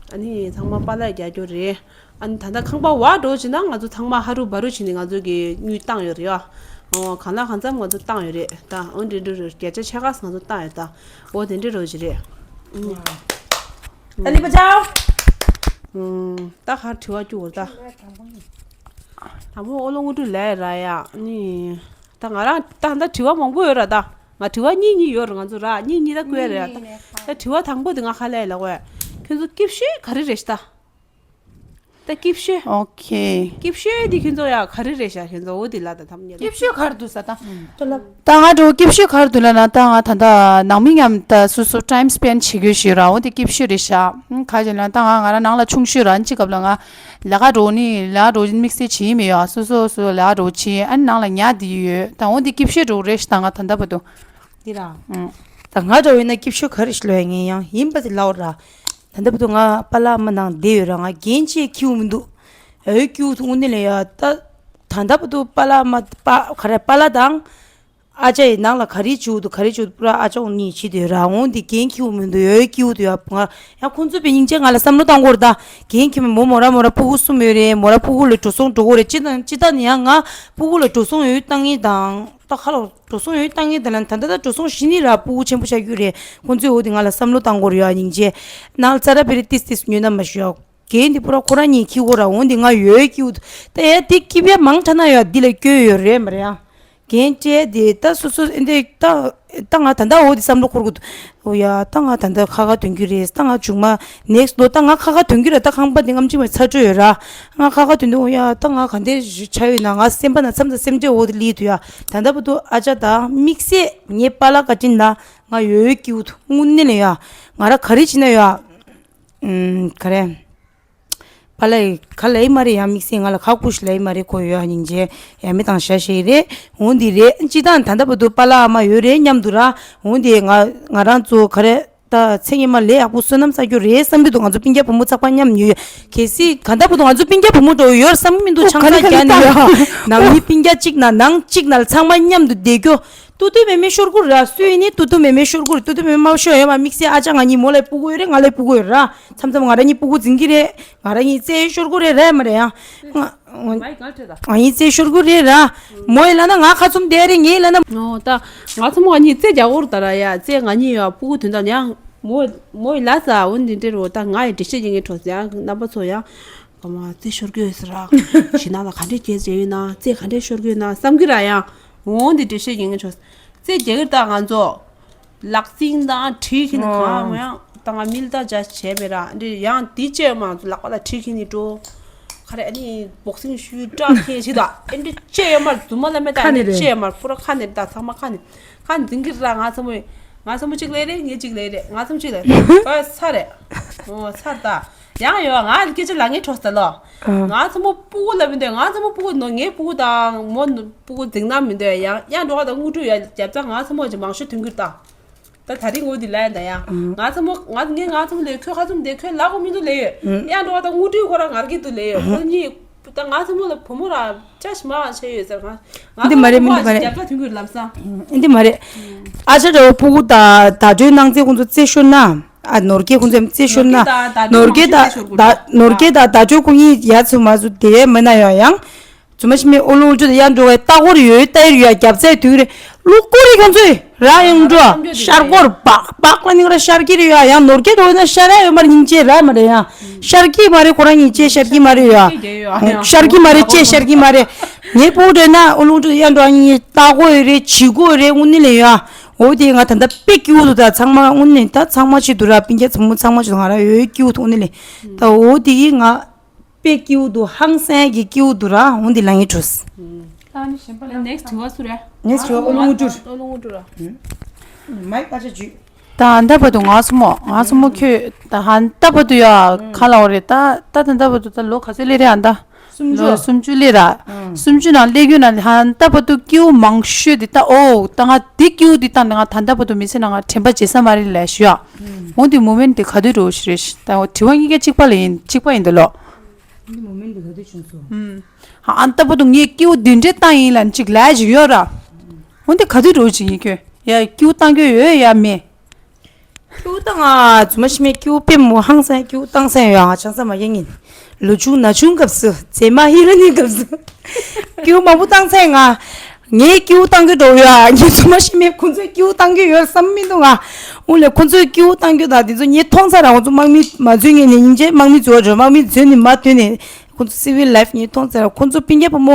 ཨ་ནི་ཚང་མ་པཱ་ལགས་རྒྱག་རྒྱུ་རེད། ཨ་ནི་ད་ལྟ་ཁང་པ་བ་འགྲོ་བྱས་ན་ང་ཚོ་ཚང་མ་ཧ་རུ་བ་རུ་བྱས་ནས་ང་ཚོ་གི་དངུལ་བཏང་ཡོད་རེད་ཡ། ཨོ་གང་ལ་གང་འཚམ་ང་ཚོ་བཏང་ཡོད་རེད་ད། ཨོ་འདི་འདྲ་རེད། བརྒྱ་ཆ་ཕྱེད་ཀ་ང་ཚོ་བཏང་ཡོད་ད། ཨོ་དེ་འདྲ་རོ་ཅི་རེད། ཨ་ནི་ད་ཧར་དྲི་བ་བཅུག་འོ་ད། དང་པོ་ཨོ་ལོ་དངོས་གྲུབ་ལས་ར་ཡ། ཨ་ནི་ད་ང་རང་ད་ད་དྲི་བ་མང་པོ་ཡོད་ར་ད། ང་དྲི་བ་གཉིས་གཉིས་ཡོད་ར། ང་ཚོ་ར་གཉིས་གཉིས་ད་བཀོད་རེད་ད། ད་དྲི་བ་དང་པོ་དེ་ང་ཁ་ལས་ལ་བཀོད། ཁྱོད་ཚོ་སྐྱིད་ཤོས་ག་རེ་རེད་ཤི་ད། ད་སྐྱིབ་ཤོད། ཨོ་ཁེ། སྐྱིབ་ཤོད་དེ་ཁྱོད་ཚོ་ཡ་ག་རེ་རེད་ཤག་ཁྱོད་ཚོ་འོ་དེ་ལ་ད་ཐམ་ཉལ། སྐྱིབ་ཤོད་ག་རེ་འདུག་ས་ད། ད་ང་འགྲོ་སྐྱིབ་ཤོད་ག་རེ་འདུག་ལབ་ན་ད་ང་ད་ད་ནང་མི་མཉམ་ད་སོ་སོ་time spend བྱེད་དགོས་ཞིག་ར་འོ་དེ་སྐྱིབ་ཤོད་རེད་ཤག་ཨང་ག་ཅེ་ལབ་ན་ད་ང་ང་རང་ནང་ལ་ཆུང་ཤོས་ར་ཅི་སྐབས་ལ་ང་ལས་ཀ་འགྲོ་ནི་ལས་ཀ་འགྲོ་དམིགས་བསལ་བྱེད་ཡི་མི་ཡོད་སོ་སོ་སོ་ལས་ཀ་འགྲོ་བྱེད་ཨ་ནི་ནང་ལ་ཉལ་བསྡད་ཡོད་ད་འོ་དེ་སྐྱིབ་ཤོད་འགྲོ་རེད་ཤག་ད་ང་ད་ད་བར་དུ། འདི་ར། ཨང་། ད་ང་འདྲ་བོ་ཡིན་ན་སྐྱིབ་ཤོད་ག་རེ་ཞིག་ལོས་ངས་ཡང་ཡིན་པ་དེ་ལའོ་ར། ད་ལྟ་བར་དུ་ང་པཱ་ལགས་མ་ནང་བསྡད་ཡོད་ར་ང་རྒན་ཅེས་ཁྱིའུ་མི་འདུག་འོའི་ཁྱིའུ་ཐུག་ནི་ལས་ཡ་ད། ད་ལྟ་བར་དུ་པཱ་ལགས་མ་པ་ག་རེ་པཱ་ལགས་དང་། ཨ་ཅག་ཡི་ནང་ལ་ག་རེ་བྱེད་འདུག་ག་རེ་བྱེད་འདུག་པུ་ར་ཨ་ཅག་འོང་གཉིས་བྱེད་དུས་ར་འོང་དེ་རྒན་ཁྱིའུ་མི་འདུག་འོའི་ཁྱིའུ་དུ་ཡ་ང་ཡང་ཁོང་ཚོ་པའི་སྙིང་རྗེ་ང་ལ་བསམ་བློ་བཏང་གོ་ར་ད་རྒན་ཁྱིའུ་མི་མོ་མོ་ར་མོ་ར་ཕྲུ་གུ་གསུམ་ཡོད་རེད་མོ་ར་ཕྲུ་གུ་ལ་འགྲོ་སོང་འགྲོ་གོ་རེད་ཅི་དང་ཅི་ད་ནི་ཡང་ང་ཕྲུ་གུ་ལ་འགྲོ་སོང་འོའི་བཏང་ངེས་དང་ད་ཁ་ལོ། འགྲོ་སོང་ཡོད་བཏང་ངེས་དེ་ལ་ད་ལྟ་ད་འགྲོ་སོང་ཞི་ནི་ར་སྤུ་གུ་ཆེན་པོ་ཆགས་རྒྱུ་རེད་ཁོང་ཚོས་འོ་དེ་ང་ལ་བསམ་བློ་བཏང་དགོས་རེད་ཡ་སྙིང་རྗེ། ནང་ལ་ཙ་ར་བེ་རི་ཏིས་ཏིས་ཉོས་ན་མ་ཞུ་ཡ། རྒན་འདི་པུ་ར་ཁོ་རང་གཉིས་ཁྱི་གོ་ར་འོ་འདི་ང་ཡོད་ཁྱི་གོ་ད་ཡ་དེ་སྐྱིད་པ་མང་དྲགས་ན་ཡ་འདི་ལ་སྐྱོན་ཡོད་རེད་མ་རེད་ཡ། རྒན་སྤྲད་དེ་ད་སོ་སོ་འདི་ད་ད་ང་ད་ལྟ་འོ་དེ་བསམ་བློ་འཁོར་གི་འདུག་འོ་ཡ་ད་ང་ད་ལྟ་ཁ་ཁ་དོན་རྒྱུ་རེད་ད་ང་མཇུག་མ་next ལོ་ད་ང་ཁ་ཁ་དོན་རྒྱུ་ར་ད་ཁང་པ་འདི་ངམ་ཅིག་མ་ཚར་འཕྲོད་ཡོད་ར། ང་ཁ་ཁ་དོན་དུ་ཡ་ད་ང་ག་འདྲ་ཞིག་ཆགས་ཡོད་ན་ང་སེམས་པ་ན་མཚམས་དང་སེམས་ཁྲལ་འོ་དེ་ལི་དུ་ཡ། ད་ལྟ་བར་དུ་ཨ་ཅག་དང་དམིགས་བསལ་ངའི་པཱ་ལགས་བཀའ་དྲིན་ལ་ང་ཡོད་ཀྱི་འོ་དུ་དངོས་གནས་ལ་ཡ། ང་ར་ག་རེ་བྱེད་ན་ཡ། ཨུམ་ག་རེ། པཱ་ལགས་ག་ལ་ཡི་མ་རེད་ཡ་དམིགས་བསལ་ང་ལ་ཁ་ཁུ་ཞིག་ལ་ཡི་མ་རེད་ཁོ་ཡོད་ཡ་སྙིང་རྗེ་ཡ་མི་དང་ཞ་ཞེ་རེད་འོ་འདི་རེད་སྤྱི་བཏང་ད་ལྟ་བར་དུ་པཱ་ལགས་ཨ་མ་ཡོད་རེད་མཉམ་དུ་ར་འོ་འདི་ང་ང་རང་ཚོ་ག་རེ། ད་ཚེ་སྔོན་མ་ལས་ཡག་པོ་བསོད་ནམས་བསགས་རྒྱུ་རེད་བསམ་གྱི་འདུག་ང་ཚོ་སྤུན་ཀྱག་བུ་མོ་ཚགས་པར་མཉམ་ཉོས་ཡོད། གལ་སྲིད་ག་འདྲ་བུ་འདུག་ང་ཚོ་སྤུན་ཀྱག་བུ་མོ་འགྲོ་ཡོད་བསམ་གྱི་མི་འདུག་ཆང་ས་རྒྱག་ནས་ཡོད། ནང་མི་སྤུན་ཀྱག་གཅིག་ན་ནང་གཅིག་ན་ཚང་མ་མཉམ་དུ་བསྡད་རྒྱུ། ཏུ་ཏུ་མེ་མེ་ཤོར་གུ་ར་སུ་ཡིན་ནི་ཏུ་ཏུ་མེ་མེ་ཤོར་གུ་རེད་ཏུ་ཏུ་མེ་མེ་མ་ཤོར་ཡོད་མ་དམིགས་བསལ་ཨ་ཅག་ང་གཉིས་མོ་ལ་སྤུ་གུ་ཡོད་རེད་ང་ལ་སྤུ་གུ་ཡོད་ར། མཚམས་མཚམས་ང་རང་གཉིས་སྤུ་གུ་འཛིན་གྱི་རེད། ང་རང་གཉིས་རྩེད་ཤོར་གུ་རེད་རེད་མ་རེད་ཡང་། ང་ང་ཡིས་རྩེད་ཤོར་གུ་རེད་ར། མོ་ཡིས་ལབ་ན་ང་ཁ་ཚུམ་བསྡད་རེད་ངས་ལབ་ན། ཨོ་ད་ང་ཚོ་མོ་གཉིས་རྩེད་རྒྱག་གོ་ར་ད་ར་ཡ་རྩེད་ང་གཉིས་ཡ་སྤུ་གུ་དོན་དག་ཡང་མོ་མོ་ཡིས་ལབ་ས་འོ་འདི་འདྲ་རོ་ད་ང་ཡི་འགྲེལ་བཤད་ཡིན་ངེས་གྲོགས་ཡང་རྣམ་པ་ཚོ་ཡང་ག་མ་རྩེད་ཤོར་གུ་ཡོད་ཟེར་ར། ཞི་ན་ལ་ག་འདྲས་རྒྱལ་རྒྱལ་ཡོད་ན་རྩེད་ག་འདྲས་ཤོར་གུ་ཡོད་ན་བསམ་གི་ར་ཡང་འོ་འདི་འགྲེལ་བཤད་ཡིན་ངེས་གྲོགས་རྩེད་རྒྱག་གི་ར་ད་ང་ཚོ། ལག་རྩིང་དང་གྲི་ཁྱེར་ནས་གང་ཡང་ད་ང་མིལ་ད་འཇའ་བྱས་པས་ར་འདི་ཡང་འདི་བཅད་མ་ཚོ་ལག་པ་ལ་གྲི་ཁྱེར་ནས་འགྲོ། ཁ་རེ་ཨ་ནི་བོག་སིང་ཤུལ་སྐྲག་ཁྱེར་ཞིག་ད་ཨེ་འདི་བཅད་ཡོད་མ་རྫུན་མ་ལ་མེད་ད་ཨ་ནི་བཅད་ཡོད་མ་པུ་ར་ཁ་ནས་ད་ཚང་མ་ཁ་ནས་ཁ་འཛིང་གི་ར་ང་ཚ་མོ་ང་ཚ་མོ་གཅིག་ལས་རེད་ངས་གཅིག་ལས་རེད་ང་ཚ་མོ་གཅིག་ལས་རེད་ཨ་ཚ་རེད་ཨོ་ཚར་ད་ཡང་ཡོད་ང་སྐད་ཆ་ལ་ངས་གྲོགས་ད་ལོ་ང་ཚ་མོ་སྤུ་གུ་ལ་མི་འདོད་ང་ཚ་མོ་སྤུ་གུ་ནོ་ངའི་སྤུ་གུ་དང་མོ་སྤུ་གུ་འཛིང་ན་མི་འདོད་ཡང་ཡང་འགྲོ་བ་དང་དངུལ་ཁྲུ་ཡ་རྒྱབ་ཚ་ང་ཚ་མོ་ཅིག་མང་ཤོས་ཐོན་གི་ར་ད། ད་ད་རིང་འོ་འདི་ལ་ཡིན་ད་ཡ། ང་ཚ་མོ་ང་ངས་ང་ཚ་མོ་ལས་ཁོས་ཁ་ཚུམ་དེ་ཁོས་ལ་གོ་མི་འདུག་ལས་ཡོད། ཡང་འགྲོ་བ་ད་དངུལ་ཁྲུས་ཁོ་ར་ངར་གི་འདུག་ལས་ཡོད། ཁོ་གཉིས་ད་ང་ཚ་མོ་ལ་བུ་མོ་ར་ཅ་ཞི་མ་བྱས་ཡོད་ཟེར་ང་ང་འདི་མ་རེད་མི་འདི་མ་རེད། རྒྱབ་ལ་ཐུག་གི་ལམ་སང་། འདི་མ་རེད། ཨ་ཅག་འདྲ་བོ་སྤུ་གུ་ད་ད་གྲོས་གནང་ཚེ་ཁོང་ཚོ་རྩེ་ཤོར་ན། ཨ་ནོར་སྐྱེས་ཁོང་ཚོ་རྩེ་ཤོར་ན། ནོར་སྐྱེས་ད་ད་ནོར་སྐྱེས་ད་ད་གྲོས་ཁོང་གཉིས་ཡ་ཚོ་མ་ཚོ་དེ་མེད་ན་ཡང་ཡང་། རྫུན་མ་ཤི་མེད་ཨོ་ལོ་ཨུ་ཅུ་དང་ཡར་འགྲོ་བའི་ལྟ་སྐོར་ཡོད་ལྟ་ཡོད་ཡ་རྒྱབ་རྩའི་དུས་རེད་ལུག་སྐོར་རེད་ཁོང་ཚོས་ར་ཡོང་འགྲོ་ཤར་སྐོར་སྦག་སྦག་ལ་ནི་ར་ཤར་གྱི་རེད་ཡ་ཡང་ནོར་སྐྱེས་འགྲོ་ན་ཤར་ཡ་ཡོད་མ་རེད་སྙིང་རྗེ་ར་མ་རེད་ཡ་ཤར་གྱི་མ་རེད་ཁོ་རང་སྙིང་རྗེ་ཤར་གྱི་མ་རེད་ཡ་ཤར་གྱི་མ་རེད་ཅེས་ཤར་གྱི་མ་རེད་ངའི་ཕོ་འདྲེ་ན་ཨོ་ལོ་ཨུ་ཅུ་ཡར་འགྲོ་ཨ་ནི་ལྟ་སྐོར་རེད་བྱི་སྐོར་རེད་དངོས་གནས་ལས་ཡ་འོ་དེ་ང་ད་ལྟ་དཔེ་སྐྱིད་པོ་འདུག་ད་ཚང་མ་དངོས་གནས་ད་ཚང་མ་ཆེད་དུ་ར་སྤུན་ཀྱག་ཚང་མ་ཚང་མ་ཆེད་དུ་ང་ར་ཡོད་སྐྱིད་པོ་འདུག་དངོས་གནས་ལས་ད་འོ་དེ་གི་ང་དཔེ་སྐྱིད་པོ་འདུག་ཧང་སང་གི་སྐྱིད་པོ་འདུག་ར་འོང་འདི་ལ་ངའི་གྲོས། ད་ནི་གཞན་པ་ལ་next དྲི་བ་སུ་རེད། next དྲི་བ་ཨོ་ལོ་དངོས་གྲུབ། ཨོ་ལོ་དངོས་གྲུབ་ར། མའི་ཀ་ཆ་ཇུས། ད་ཨ་ད་བར་དུ་ང་སོ་མོ་ང་སོ་མོ་ཁྱོད་ད་ཧ་ད་བར་དུ་ཡ་ཁ་ལ་འོ་རེད་ད་ད་ད་ད་བར་དུ་ད་ལོ་ག་ཚོད་སླེབས་རེད་ཨ་ད། སུམ་ཅུ། ལོ་སུམ་ཅུ་སླེབས་ར། སུམ་ཅུ་ནང་སླེབས་རྒྱུ་ན་ཧ་ད་བར་དུ་སྐྱིད་པོ་མང་ཤོས་དེ་ད་ཨོ་ད་ང་དེ་སྐྱིད་པོ་དེ་ད་ང་ད་ད་བར་དུ་མི་ཚེ་ནང་ང་དྲན་པ་བརྗེད་ས་མ་རེད་ལབ་ཞུ་ཡ། འོ་དེ་མོ་མེན་དེ་ག་དུས་འགྲོ་ཞིག་རེད་ད་དྲི་བ་གཉིས་ཀ་གཅིག་པ་ལ་ཡིན་གཅིག་པ་ཡིན་ད་ལོ། འདི་མོ་མེན་འདི་ག་དུས་བྱུང་སོང་། ཧ་ཨ་ལྟ་བུ་དུ་ངས་སྐྱིའུ་འདི་འདྲས་བཏང་ཡིན་ལ་ཅིག་ལས་ཞིག་ཡོད་ར། འོན་ཏེ་ག་དུས་འགྲོ་ཅིག་ཡིན་ཁྱོད་ཡ་སྐྱིའུ་བཏང་རྒྱུ་ཡོད་ཡ་མེད། སྐྱིའུ་བཏང་ང་རྫུན་མ་ཤི་མེད་སྐྱིའུ་དཔེ་མོ་ཧང་སང་སྐྱིའུ་བཏང་སང་ཡོད་ང་ཆང་ས་མ་ཡེ་ངིན། ལོ་ཆུང་ན་ཆུང་སྐབས་སུ་མཛེས་མ་ཧི་ར་ནི་སྐབས་སུ་སྐྱིའུ་མང་པོ་བཏང་སང་ང་། ངས་སྐྱིའུ་བཏང་གི་འགྲོ་ཡ་ངས་རྫུན་མ་ཤི་མེད་ཁོང་ཚོས་སྐྱིའུ་བཏང་གི་ཡོད་བསམ་མི་འདུག་ང་། འོ་ལས་ཁོང་ཚོས་སྐྱིའུ་བཏང་རྒྱུ་དང་དེ་ཚོ་ངས་མཐོང་ཚར་ར་ཁོང་ཚོ་དམག་མི་མ་འཛུལ་ངེས་ནས་སྙིང་རྗེ་དམག་མི་འཛུལ་བ་འགྲོ་དམག་མི་འཛུལ་ནས་མ་ཐོན་ནས་ཁོང་ཚོ་སི་ཝིལ་ལའིཕ་ངས་མཐོང་ཚར་ར་ཁོང་ཚོ་སྤུན་ཀྱག་བུ་མོ་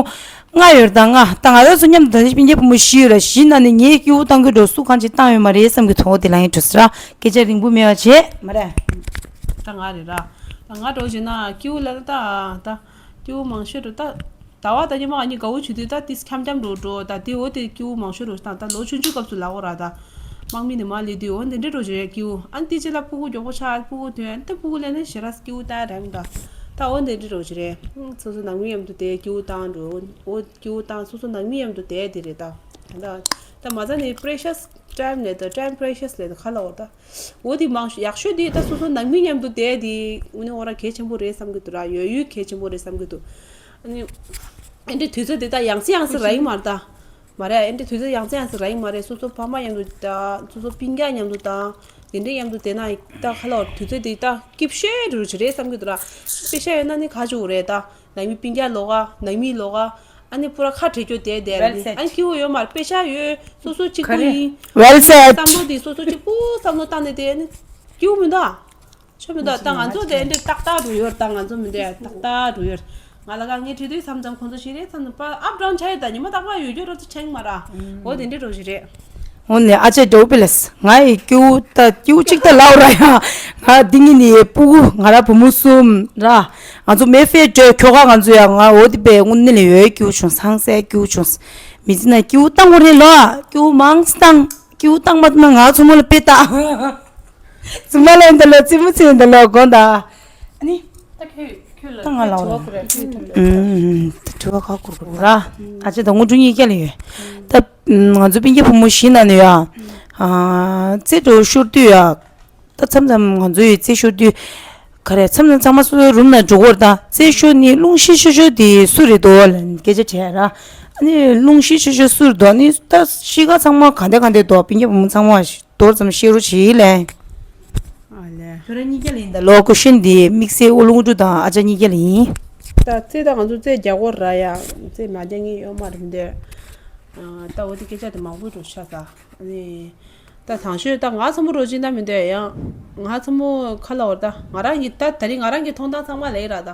ལྔ་ཡོད་ར་ད་ང་ད་ང་རང་ཚོ་མཉམ་དུ་ད་ལྟ་སྤུན་ཀྱག་བུ་མོ་བཞི་ཡོད་ར་བཞི་ནང་ནས་ངས་སྐྱིའུ་བཏང་གི་འགྲོ་སུ་གང་ཅིག་བཏང་ཡོད་མ་རེད་བསམ་གི་ཐོག་དེ་ལ་ངས་གྲོས་ཟེར་ར་སྐད་ཆ་རིང་པོ་མེད་པ་བྱས་མ་རེད། ད་ང་རེད་ར། ང་འགྲོ་བྱས་ན་སྐྱེ་བོ་ལ་ད་ད་སྐྱེ་བོ་མང་ཤོས་རུ་ད་ཟླ་བ་ད་ཉི་མ་ང་གཉིས་དགའ་བོ་བྱེད་དུས་ད་ཏིས་འཁྱམ་འཁྱམ་འགྲོ་འགྲོ་ད་དེ་འོ་དེ་སྐྱེ་བོ་མང་ཤོས་རུ་ད་ད་ལོ་ཆུང་ཆུང་སྐབས་སུ་ལ་འོ་ར་ད་དམག་མི་ནི་མ་ལས་དུས་འོ་འདི་འདྲ་འགྲོ་བྱས་རེད་སྐྱེ་བོ། ཨ་ནི་དེ་རྗེས་ལ་ཕྲུ་གུ་མགྱོགས་པོ་ཆགས་ཕྲུ་གུ་ཐོན་ད་ཕྲུ་གུ་ལས་ནི་ཞེ་ར་སྐྱེ་བོ་ད་རང་ད་ད་འོ་འདི་འདྲ་འགྲོ་བྱས་རེད། སོ་སོ་ནང་མི་མཉམ་དུ་དེ་སྐྱེ་བོ་བཏང་འགྲོ་འོ་སྐྱེ་བོ་བཏང་སོ་སོ་ནང་མི་མཉམ་དུ་དེ་དེ་རེད་ད་ད་ད་མ་ཚ་ནི་precious time ལས་ད་time precious ལས་ད་ཁ་ལ་འོ་ད། འོ་དེ་མང་ཤོས་ཡག་ཤོས་དེ་ད་སོ་སོ་ནང་མི་མཉམ་དུ་བསྡད་དེ་དངོས་གནས་ཁོ་རང་གལ་ཆེན་པོ་རེད་བསམ་གྱི་འདུག་ར། ཡོད་ཡོད་གལ་ཆེན་པོ་རེད་བསམ་གྱི་འདུག་ཨ་ནི་ཨེ་འདྲའི་དུས་ཚོད་དེ་ད་ཡང་སེ་ཡང་སེ་རག་གི་མ་རེད་ད། མ་རེད་ཨེ་འདྲའི་དུས་ཚོད་ཡང་སེ་ཡང་སེ་རག་གི་མ་རེད། སོ་སོ་ཕ་མ་མཉམ་དུ་ད་སོ་སོ་སྤུན་ཀྱག་མཉམ་དུ་དང་དེ་འདྲའི་མཉམ་དུ་བསྡད་ན་ད་ཁ་ལོ་དུས་ཚོད་དེ་ད་སྐྱིད་ཤོས་རུ་ཅིག་རེད་བསམ་གྱི་འདུག་ར། དཔེ་ཤ་ཡོད་ན་ནི་ག་ཅིག་རེད་ད། ནང་མི་སྤུན་ཀྱག་ལོག་ག་ནང་མི་ལོག་ག་ཨ་ནི་པུ་ར་ཁ་བྲལ་རྒྱུ་དེ་དེ་Well རེད། said. ཨ་ནི་སྐྱིད་པོ་ཡོད་མ་རེད། དཔེ་ཤ་ཡོད། སོ་སོ་གཅིག་པུ་Correct. ཡིན། Well said. བསམ་བློ་དེ་སོ་སོ་གཅིག་པུ་བསམ་བློ་བཏང་ནས་དེ་ཨ་ནི་སྐྱིད་པོ་མི་འདུག་ཨ། ཆོ་མི་འདུག་ད་ང་ཚོ་དེ་ཨ་འདྲ་ཏག་ཏག་འགྲོ་ཡོད་ད། ང་ཚོ་མི་འདུག་ཨ་ཏག་ཏག་འགྲོ་ཡོད། ང་ལ་ག་ངའི་བྲིས་དུས་མཚམས་མཚམས་ཁོང་ཚོ་ཞིག་རེད་མཚམས་མཚམས་པ་ཨབ་ཌའུན་ཆགས་ཡོད་ད། ཉི་མ་རྟག་པར་ཡོད་རྒྱུ་རོ་ཚོ་ཆེན་མ་ར། འོ་དེ་འདྲ་རོ་ཞིག་རེད། འོ་ནས་ཨ་ཅེ་ཌོ་པི་ལེས་ང་ཡི་སྐྱེ་བོ་ད་སྐྱེ་བོ་གཅིག་ད་ལའོ་ར་ཡ། ང་འདི་ཉིད་ནི་ཕྲུ་གུ་ང་ར་བུ་མོ་གསུམ་ར། ང་ཚོ་མེ་ཕེ་ཏྲེ་ཁྱོ་ག་ང་ཚོ་ཡ་ང་འོ་དེ་པའི་དངོས་གནས་ལས་ཡོད་སྐྱེ་བོ་བྱུང་སང་སའི་སྐྱེ་བོ་བྱུང་། མི་ཚེ་ན་སྐྱེ་བོ་བཏང་བ་རེད་ལོ། སྐྱེ་བོ་མང་སྟངས་སྐྱེ་བོ་བཏང་མ་ཐུབ་ན་ང་ཚོ་མོ་ལ་དཔེ་ལྟ། ཙི་མ་ལ་འདི་ལོ་ཙི་མོ་ཚེ་འདི་ལོ་དགོངས་དག་ཨ་ནི། ད་ཁྱོད་ཁྱོད་ལ་ད་ང་ལ་ཁྱོད་བ་དྲི་བ་ཁུར་ཡ་ཁྱོད་ཐུབ་ལ། ཨུམ། ད་དྲི་བ་ཁག་ཁུར་དགོས་ར། ཨ་ཅེ་ད་དངོས་གྲུབ་གཉིས་ཀ་ལ་ཡོད། ད་ང་ཚོ་སྤུན་ཀྱག་བུ་མོ་བཞི་ན་ནི་ཡ། ཨ་རྩེད་འགྲོ་ཤོར་དུས་ཡ། ད་མཚམས་མཚམས་ང་ཚོ་ཡི་རྩེད་ཤོར་དུས། ག་རེ་མཚམས་མཚམས་ཚང་མ་སོ་སོའི་རུམ་ནང་འགྲོ་གི་ཡོད་རེད་ད། རྩེད་ཤོར་ནི་རླུང་ཤི་ཤོར་ཤོར་དེ་སུ་རེད་འདུག་ལ་སྐད་ཆ་དྲིས་ར། ཨ་ནི་རླུང་ཤི་ཤོར་ཤོར་སུ་རེད་འདུག་ནི་ད་ཤི་ཁ་ཚང་མ་ག་འདྲ་ག་འདྲ་འདུག་སྤུན་ཀྱག་བུ་མོ་ཚང་མ་མདོར་ཙམ་བཤད་རོགས་བྱེད་ལེ། ཨ་ལེ། ཁྱོད་རང་གཉིས་ཀ་ལ་ཡིན་ད་ལོ་ཀུ་ཤན་དེ་དམིགས་བསལ་ཨོ་ལོ་དངོས་གྲུབ་དང་ཨ་ཅག་གཉིས་ཀ་ལ་ཡིན། ད་རྩེད་ད་ང་ཚོ་རྩེད་རྒྱག་གོ་ར་ཡ། རྩེད་མ་རྒྱག་མཁན་ཡོད་མ་རེད་འདོད། ད་འོ་དེ་སྐད་ཆ་དེ་མང་པོ་འགྲོ་ཤ་ས། ཨ་ནི། ད་དང་ཤོས་ད་ང་ཚོ་མོ་རོ་ཅིག་ན་མི་འདོད་ཡང་། ང་ཚོ་མོ་ཁ་ལ་བར་ད་ང་རང་གི་ད་ད་རིང་ང་རང་གི་མཐོང་སྟངས་ཚང་མ་ལས་ར་ད།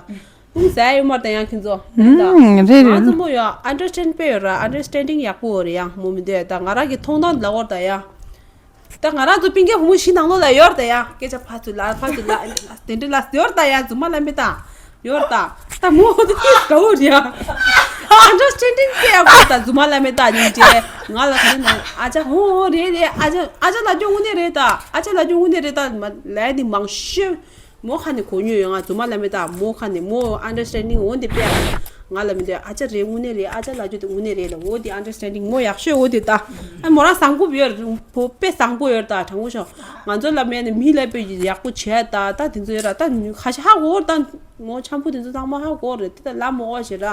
ཨུང་ཟ་ཡོད་མ་རེད་ད་ཡང་ཁྱེད་ཚོ། ཨུང་རེད་རེད། ང་ཚོ་མོ་ཡང་ཨན་ཌར་སི་ཊེན་ཌ་དཔེ་ཡོད་ར། ཨན་ཌར་སི་ཊེན་ཌིང་ཡག་པོ་ཡོད་རེད་ཡང་མོ་མི་འདོད་ད་ང་རང་གི་མཐོང་སྟངས་ལ་བར་ད་ཡང་། ད་ང་རང་ཚོ་སྤུན་ཀྱག་བུ་མོ་བཞི་ནང་ལོགས་ལ་ཡོད་རེད་ད་ཡ། སྐད་ཆ་ཕར་ཚུར་ལ་ཕར་ཚུར་ལ་དེ་འདྲ་ལ་ཡོད་རེད་ད་ཡ། རྫུན་མ་ལབ་མེད་ད། ཡོད་རེད་ད། ད་མོ་དེ་དགའ་བོ་རེད་ཡ། ཨན་ཌར་སི་ཊེན་ཌིང་དཔེ་ཡག་པོ་ད། རྫུན་མ་ལབ་མེད་ད་སྙིང་རྗེ། ང་ལ་ག་རེ་ན་ཨ་ཅག་ཧོ་ཧོ་རེད་རེད། ཨ་ཅག་ཨ་ཅག་ལབ་རྒྱུ་དངོས་གནས་རེད་ད། ཨ་ཅག་ལབ་རྒྱུ་དངོས་གནས་རེད་ད། མ་ལབ་ནི་མང་ཤོས། མོ་ཁ་ནས་གོ་མྱོང་ཡོད། ང་རྫུན་མ་ལབ་མེད་ད། མོ་ཁ་ནས་མོ་ཨན་ཌར་སི་ཊེན་ཌིང་འོ་འདི་དཔེ་ཡག་ང་ལ་མི་འདོད། ཨ་ཅག་རེད་དངོས་གནས་རེད། ཨ་ཅག་ལབ་རྒྱུ་དེ་དངོས་གནས་རེད་ལ། འོ་དེ་ཨན་ཌར་སི་ཊེན་ཌིང་མོ་ཡག་ཤོས་འོ་དེ་ད། ཨ་མོ་རང་བཟང་པོ་ཡོད་རེད། བོ་དཔེ་བཟང་པོ་ཡོད་རེད་ད། དྲང་པོ་ཤོད། ང་ཚོ་ལ་མེད་ནས་མི་ལ་དཔེ་ཡག་པོ་བྱས་ད་ད་དེ་ཚོ་ཡོད་ར་ད། ཁ་ཤས་ཧ་གོ་རེད་ད། མོ་འཆམ་པོ་དེ་ཚོ་ཚང་མ་ཧ་གོ་རེད་དེ་ད། ལ་མོ་བ་ཞེ་ར་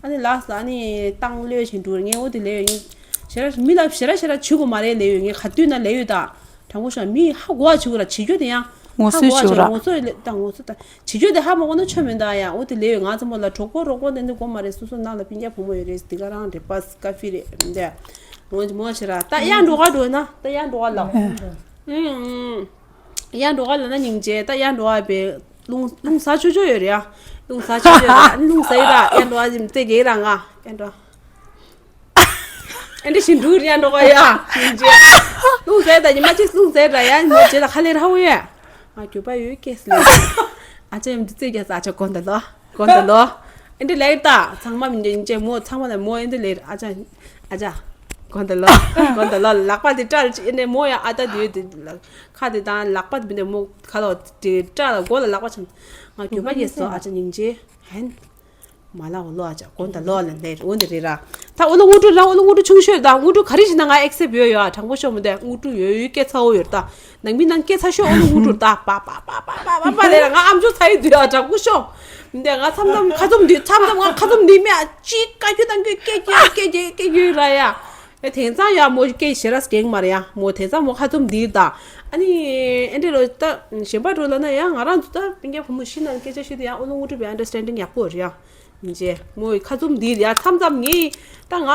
ཨ་ནི་ལ་ས་ཨ་ནི་བཏང་ལོས་བྱེད་འགྲོ་ངས་འོ་དེ་ལས་ཡོད་ངས་ཞེ་ར་མི་ལ་ཞེ་ར་ཞེ་ར་བྱེད་དགོས་མ་རེད་ལས་ཡོད་ངས་ག་དུས་ན་ལས་ཡོད་ད། དྲང་པོ་ཤོད། མི་ཧ་གོ་བ་བྱེད་དགོས་ར། བྱེད་རྒྱུ་དེ་ཡང་ངོ་ཧ་སོ་གོ་བ་བྱེད་ཆོག་ར། ངོ་སོ་ལས་ད་ངོ་སོ་ད། བྱེད་རྒྱུ་དེ་ཧ་མ་གོ་ན་ཆོ་མེད་ད་ཡ། འོ་དེ་ལས་ཡོད་ང་ཚོ་མོ་ལ་གྲོགས་པོ་རོགས་པོ་དེ་འདྲ་དགོས་མ་རེད། སོ་སོ་ནང་ལ་སྤུན་ཀྱག་བུ་མོ་ཡོད་རེད། དེ་ག་རང་རེད་པ་ཀ་ཧྥི་རེད་འདི། ངོ་མོ་ཞེ་ར་ད་ཡར་འགྲོ་ག་འགྲོ་ན་ད་ཡར་འགྲོ་ག་ལ། ཨུང་ཨུང་། ཡར་འགྲོ་ག་ལ་ན་སྙིང་རྗེ། ད་ཡར་འགྲོ་ག་བའི་རླུང་རླུང་ཟ་ཆོག་ཆོག་ཡོད་རེད་ཡ། རླུང་ཟ་ཆོག་ཆོག་ཡོད་རེད། རླུང་ཟ་ཡི་ར་ཡར་འགྲོ་ག་ཟིམ་ཙེ་གེ་ར་ང་ཡར་འགྲོ། ཨ་འདྲ་ཞིག་འགྲོ་རེད་ཡ། འགྲོ་ག་ཡ་སྙིང་རྗེ། རླུང་ཟ་ཡི་ད་ཉི་མ་གཅིག་རླུང་ཟ་ཡི་ར་ཡ། ཉི་མ་རྗེས་ལ་ཁ་ལས་ར་ཧ་གོ་ཡ། ང་གྱོད་པ་ཡོད་སྐད་ལས། ཨ་ཅག་ཡང་འདི་རྩེད་རྒྱག་ས་ཨ་ཅག་དགོངས་དག་ལོ། དགོངས་དག་ལོ། ཨེ་འདྲ་ལེགས་ད། ཚང་མ་མི་འདྲ་སྙིང་རྗེ་མོ། ཚང་མ་ལ་མོ་ཨེ་འདྲ་ལེགས། ཨ་ཅག་ཨ་ཅག་དགོངས་དག་ལོ། དགོངས་དག་ལོ། ལག་པ་དེ་སྐྲ་ཨེ་འདྲ་མོ་ཡ། ཨ་ད་དེ་དེ་ལག་ཁ་དེ་དང་ལག་པ་དེ་མི་འདྲ་མོ་ཁ་ལོ་དེ་སྐྲ་ལ་མགོ་ལ་ལག་པ་ཆང་། ང་གྱོད་པ་ཡོད་སོ་ཨ་ཅག་སྙིང་རྗེ། ཧན། མ་ལ་འོ་ལོ་ཨ་ཅག་དགོངས་དག་ལོ་ལ་ལེ་འོ་འདི་རེད་ར། ད་ཨོ་ལོ་དངོས་གྲུབ་ར་ཨོ་ལོ་དངོས་གྲུབ་ཆུང་ཤོས་ད། དངོས་གྲུབ་ག་རེ་བྱས་ན་ང་ཨེག་སེབ་ཡོད་ཡོད། དྲང་པོ་ཤོད་མི་འདུག་དངོས་གྲུབ་ཡོད་ཡོད་སྐད་ཚ་བོ་ཡོད་ད། ནང་མི་ནང་སྐད་ཚ་ཤོས་ཨོ་ལོ་དངོས་གྲུབ་ད། པ་པ་པ་ལེ་ར་ང་ཨམ་ཅོག་ཚ་ཡི་འདུག་ཡ། དྲང་པོ་ཤོད་མི་འདུག་ང་མཚམས་མཚམས་ཁ་བཙུམ་འདུག་མཚམས་མཚམས་ང་ཁ་བཙུམ་འདུག་མེད་ཨ་ཅིག་བཀའ་བཀྱོན་གཏང་རྒྱུ་སྐད་རྒྱག་སྐད་རྒྱག་སྐད་རྒྱག་ར་ཡ། ཨེ་དེང་སང་ཡ་མོ་སྐད་ཞེ་ར་སྐྱེང་མ་རེད་ཡ། མོ་དེང་སང་མོ་ཁ་བཙུམ་འདུག་ད། ཨ་ནི་ཨེ་འདྲ་རོ་ད་གཞན་པ་འགྲོ་ལ་ན་ཡ་ང་རང་ཚོ་ད་སྤུན་ཀྱག་བུ་མོ་བཞི་ནང་སྐད་ཆ་ཤོད་དུས་ཡ་ཨོ་ལོ་དངོས་གྲུབ་པའི་ཨན་ཌར་སི་ཊེན་ཌིང་ཡག་པོ་རེད་ཡ། ཡིན་ཅེ། མོ་ཡི་ཁ་བཙུམ་འདི་ཡ་མཚམས་མཚམས་ངས་ད་ང་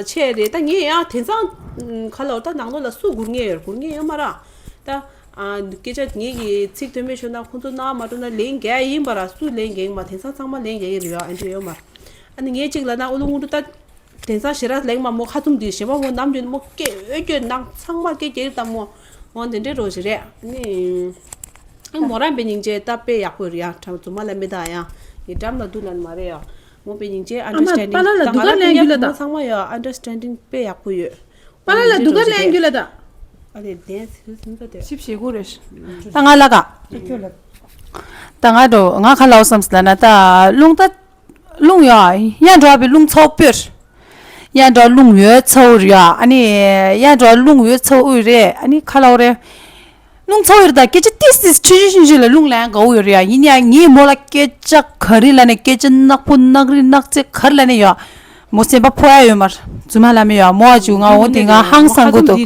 ཆེ་རེད་ད་ངས་ཡ་དེང་སང་ཁ་ལོ་ད་ནང་ལོགས་ལ་སུ་སྒུར་ངེས་ཡོད་སྒུར་ངེས་ཡོད་མ་ར། ད་སྐད་ཆ་ངེད་ཀྱི་ཚིག་དོན་མེད་ཤོད་ན་ཁོང་ཚོ་ན་མ་འགྲོ་ན་ལན་རྒྱག་ཡིན་པ་ར། སུ་ལན་རྒྱག་ཡིན་པ་དེང་སང་ཚང་མ་ལན་རྒྱག་ཡིན་རེད་ཡ། ཨེ་འདྲ་ཡོད་མ་ར། ཨ་ནི་ངས་གཅིག་ལ་ན་ཨོ་ལོ་དངོས་གྲུབ་ད་དེང་སང་ཞེ་དྲག་ལེགས་མ་མོ་ཁ་བཙུམ་འདི་ཞེ་མ་མོ་ནམ་རྒྱུན་མོ་སྐད་འོས་སྐྱོད་ནང་ཚང་མ་སྐད་རྒྱག་ད་མོ་འོ་འདི་འདྲའི་རོ་ཞིག་རེད་ཨ་ནི། ཨ་མོ་རང་པའི་སྙིང་རྗེ་ད་དཔེ་ཡག་པོ་རེད་ཡ། དྲང་རྫུན་མ་ལ་མི་ད་ཡ། ངའི་འགྲམ་ལ་འདུག་ལ་མ་རེད་ཡ། མོ་པའི་སྙིང་རྗེ་ཨ་མ་understanding པཱ་ལགས་ལ་ད་ང་སྡུག་ལ་སྐད་ལན་རྒྱུ་ལ་ད། མོ་ཚང་མ་ཡ་understanding དཔེ་ཡག་པོ་ཡོད། པཱ་ལགས་ལ་སྡུག་ལ་ལན་རྒྱུ་ལ་ད། ཨ་ལེ་དེ་སུ་སུ་ད་དེ། ཞིབ་བྱེད་དགོས་རེད། ད་ང་ལ་ཀ་ད་ང་འགྲོ་ང་ཁ་ལའོ་བསམ་སི་ལ་ན་ད་རླུང་ད། རླུང་ཡོད། ཡ་འགྲོ་བའི་རླུང་ཚ་བོ་སྤོས། ཡ་འགྲོ་རླུང་ཡོད་ཚ་བོ་ཡོད། ཨ་ནི་ཡ་འགྲོ་རླུང་ཡོད་ཚ་བོ་རེད། ཨ་ནི་ཁ་ལའོ་རེད། རླུང་ཚ་བོ་ཡོད་ད་སྐད་ཆ་ཏིས་ཏིས་ཆུ་ཆུ་ཆུན་ཆུན་ལ་རླུང་ལན་དགའ་བོ་ཡོད་རེད་ཡ། ཡིན་ཡ་ངས་མོ་ལ་སྐད་ཆ་ག་རེ་ལ་ནས་སྐད་ཆ་ནག་པོ་ནག་རི་ནག་རྩེ་ག་རེ་ལ་ནས་ཡོད། མོ་སེམས་པ་ཕོག་ཡ་ཡོད་མར་རྫུན་མ་ལ་མི་ཡོད་མོ་ཨ་ཅུ་ང་འོ་དེ་ང་ཧང་སང་གོ་འདུག་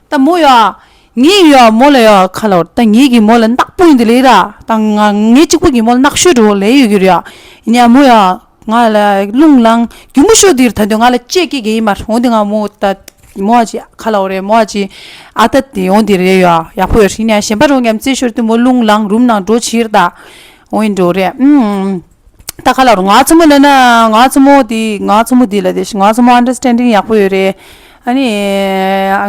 ད་མོ་ཡོད། ངས་ཡོད་མོ་ལ་ཡོད་ཁ་ལོར་ད་ངས་ཀྱི་མོ་ལ་ནག་པོ་ཡིན་དེ་ལས་ར། ད་ང་ངས་གཅིག་པུ་གི་མོ་ལ་ནག་ཤོས་འགྲོ་ལས་ཡོད་ཀྱི་རེད་ཡ། ཡིན་ཡ་མོ་ཡོད་ང་ལ་རླུང་ལངས་རྒྱུ་མོ་ཤོས་དེར་ད་དུང་ང་ལ་ཅེས་སྐྱེ་གི་ཡིན་མར་འོ་དེ་ང་མོ་ད་མོ་ཨ་ཅི་ཁ་ལོར་རེད་མོ་ཨ་ཅི་ཨ་ད་དེ་འོ་དེ་རེད་ཡ་ཡག་པོ་ཡོད་ཡིན་ཡ་གཞན་པ་རོ་ངམ་རྩེ་ཤོར་དུ་མོ་རླུང་ལངས་རུམ་ནང་འགྲོ་ཕྱིར་ད་འོ་ཡིན་འགྲོ་རེད་ཨུམ། ད་ཁ་ལོར་ང་ཚོ་མོ་ལ་ན་ང་ཚོ་མོ་དེ་ང་ཚོ་མོ་དེ་ལ་དེ་ང་ཚོ་མོ་understanding ཡག་པོ་ཡོད་རེད། ཨ་ནི།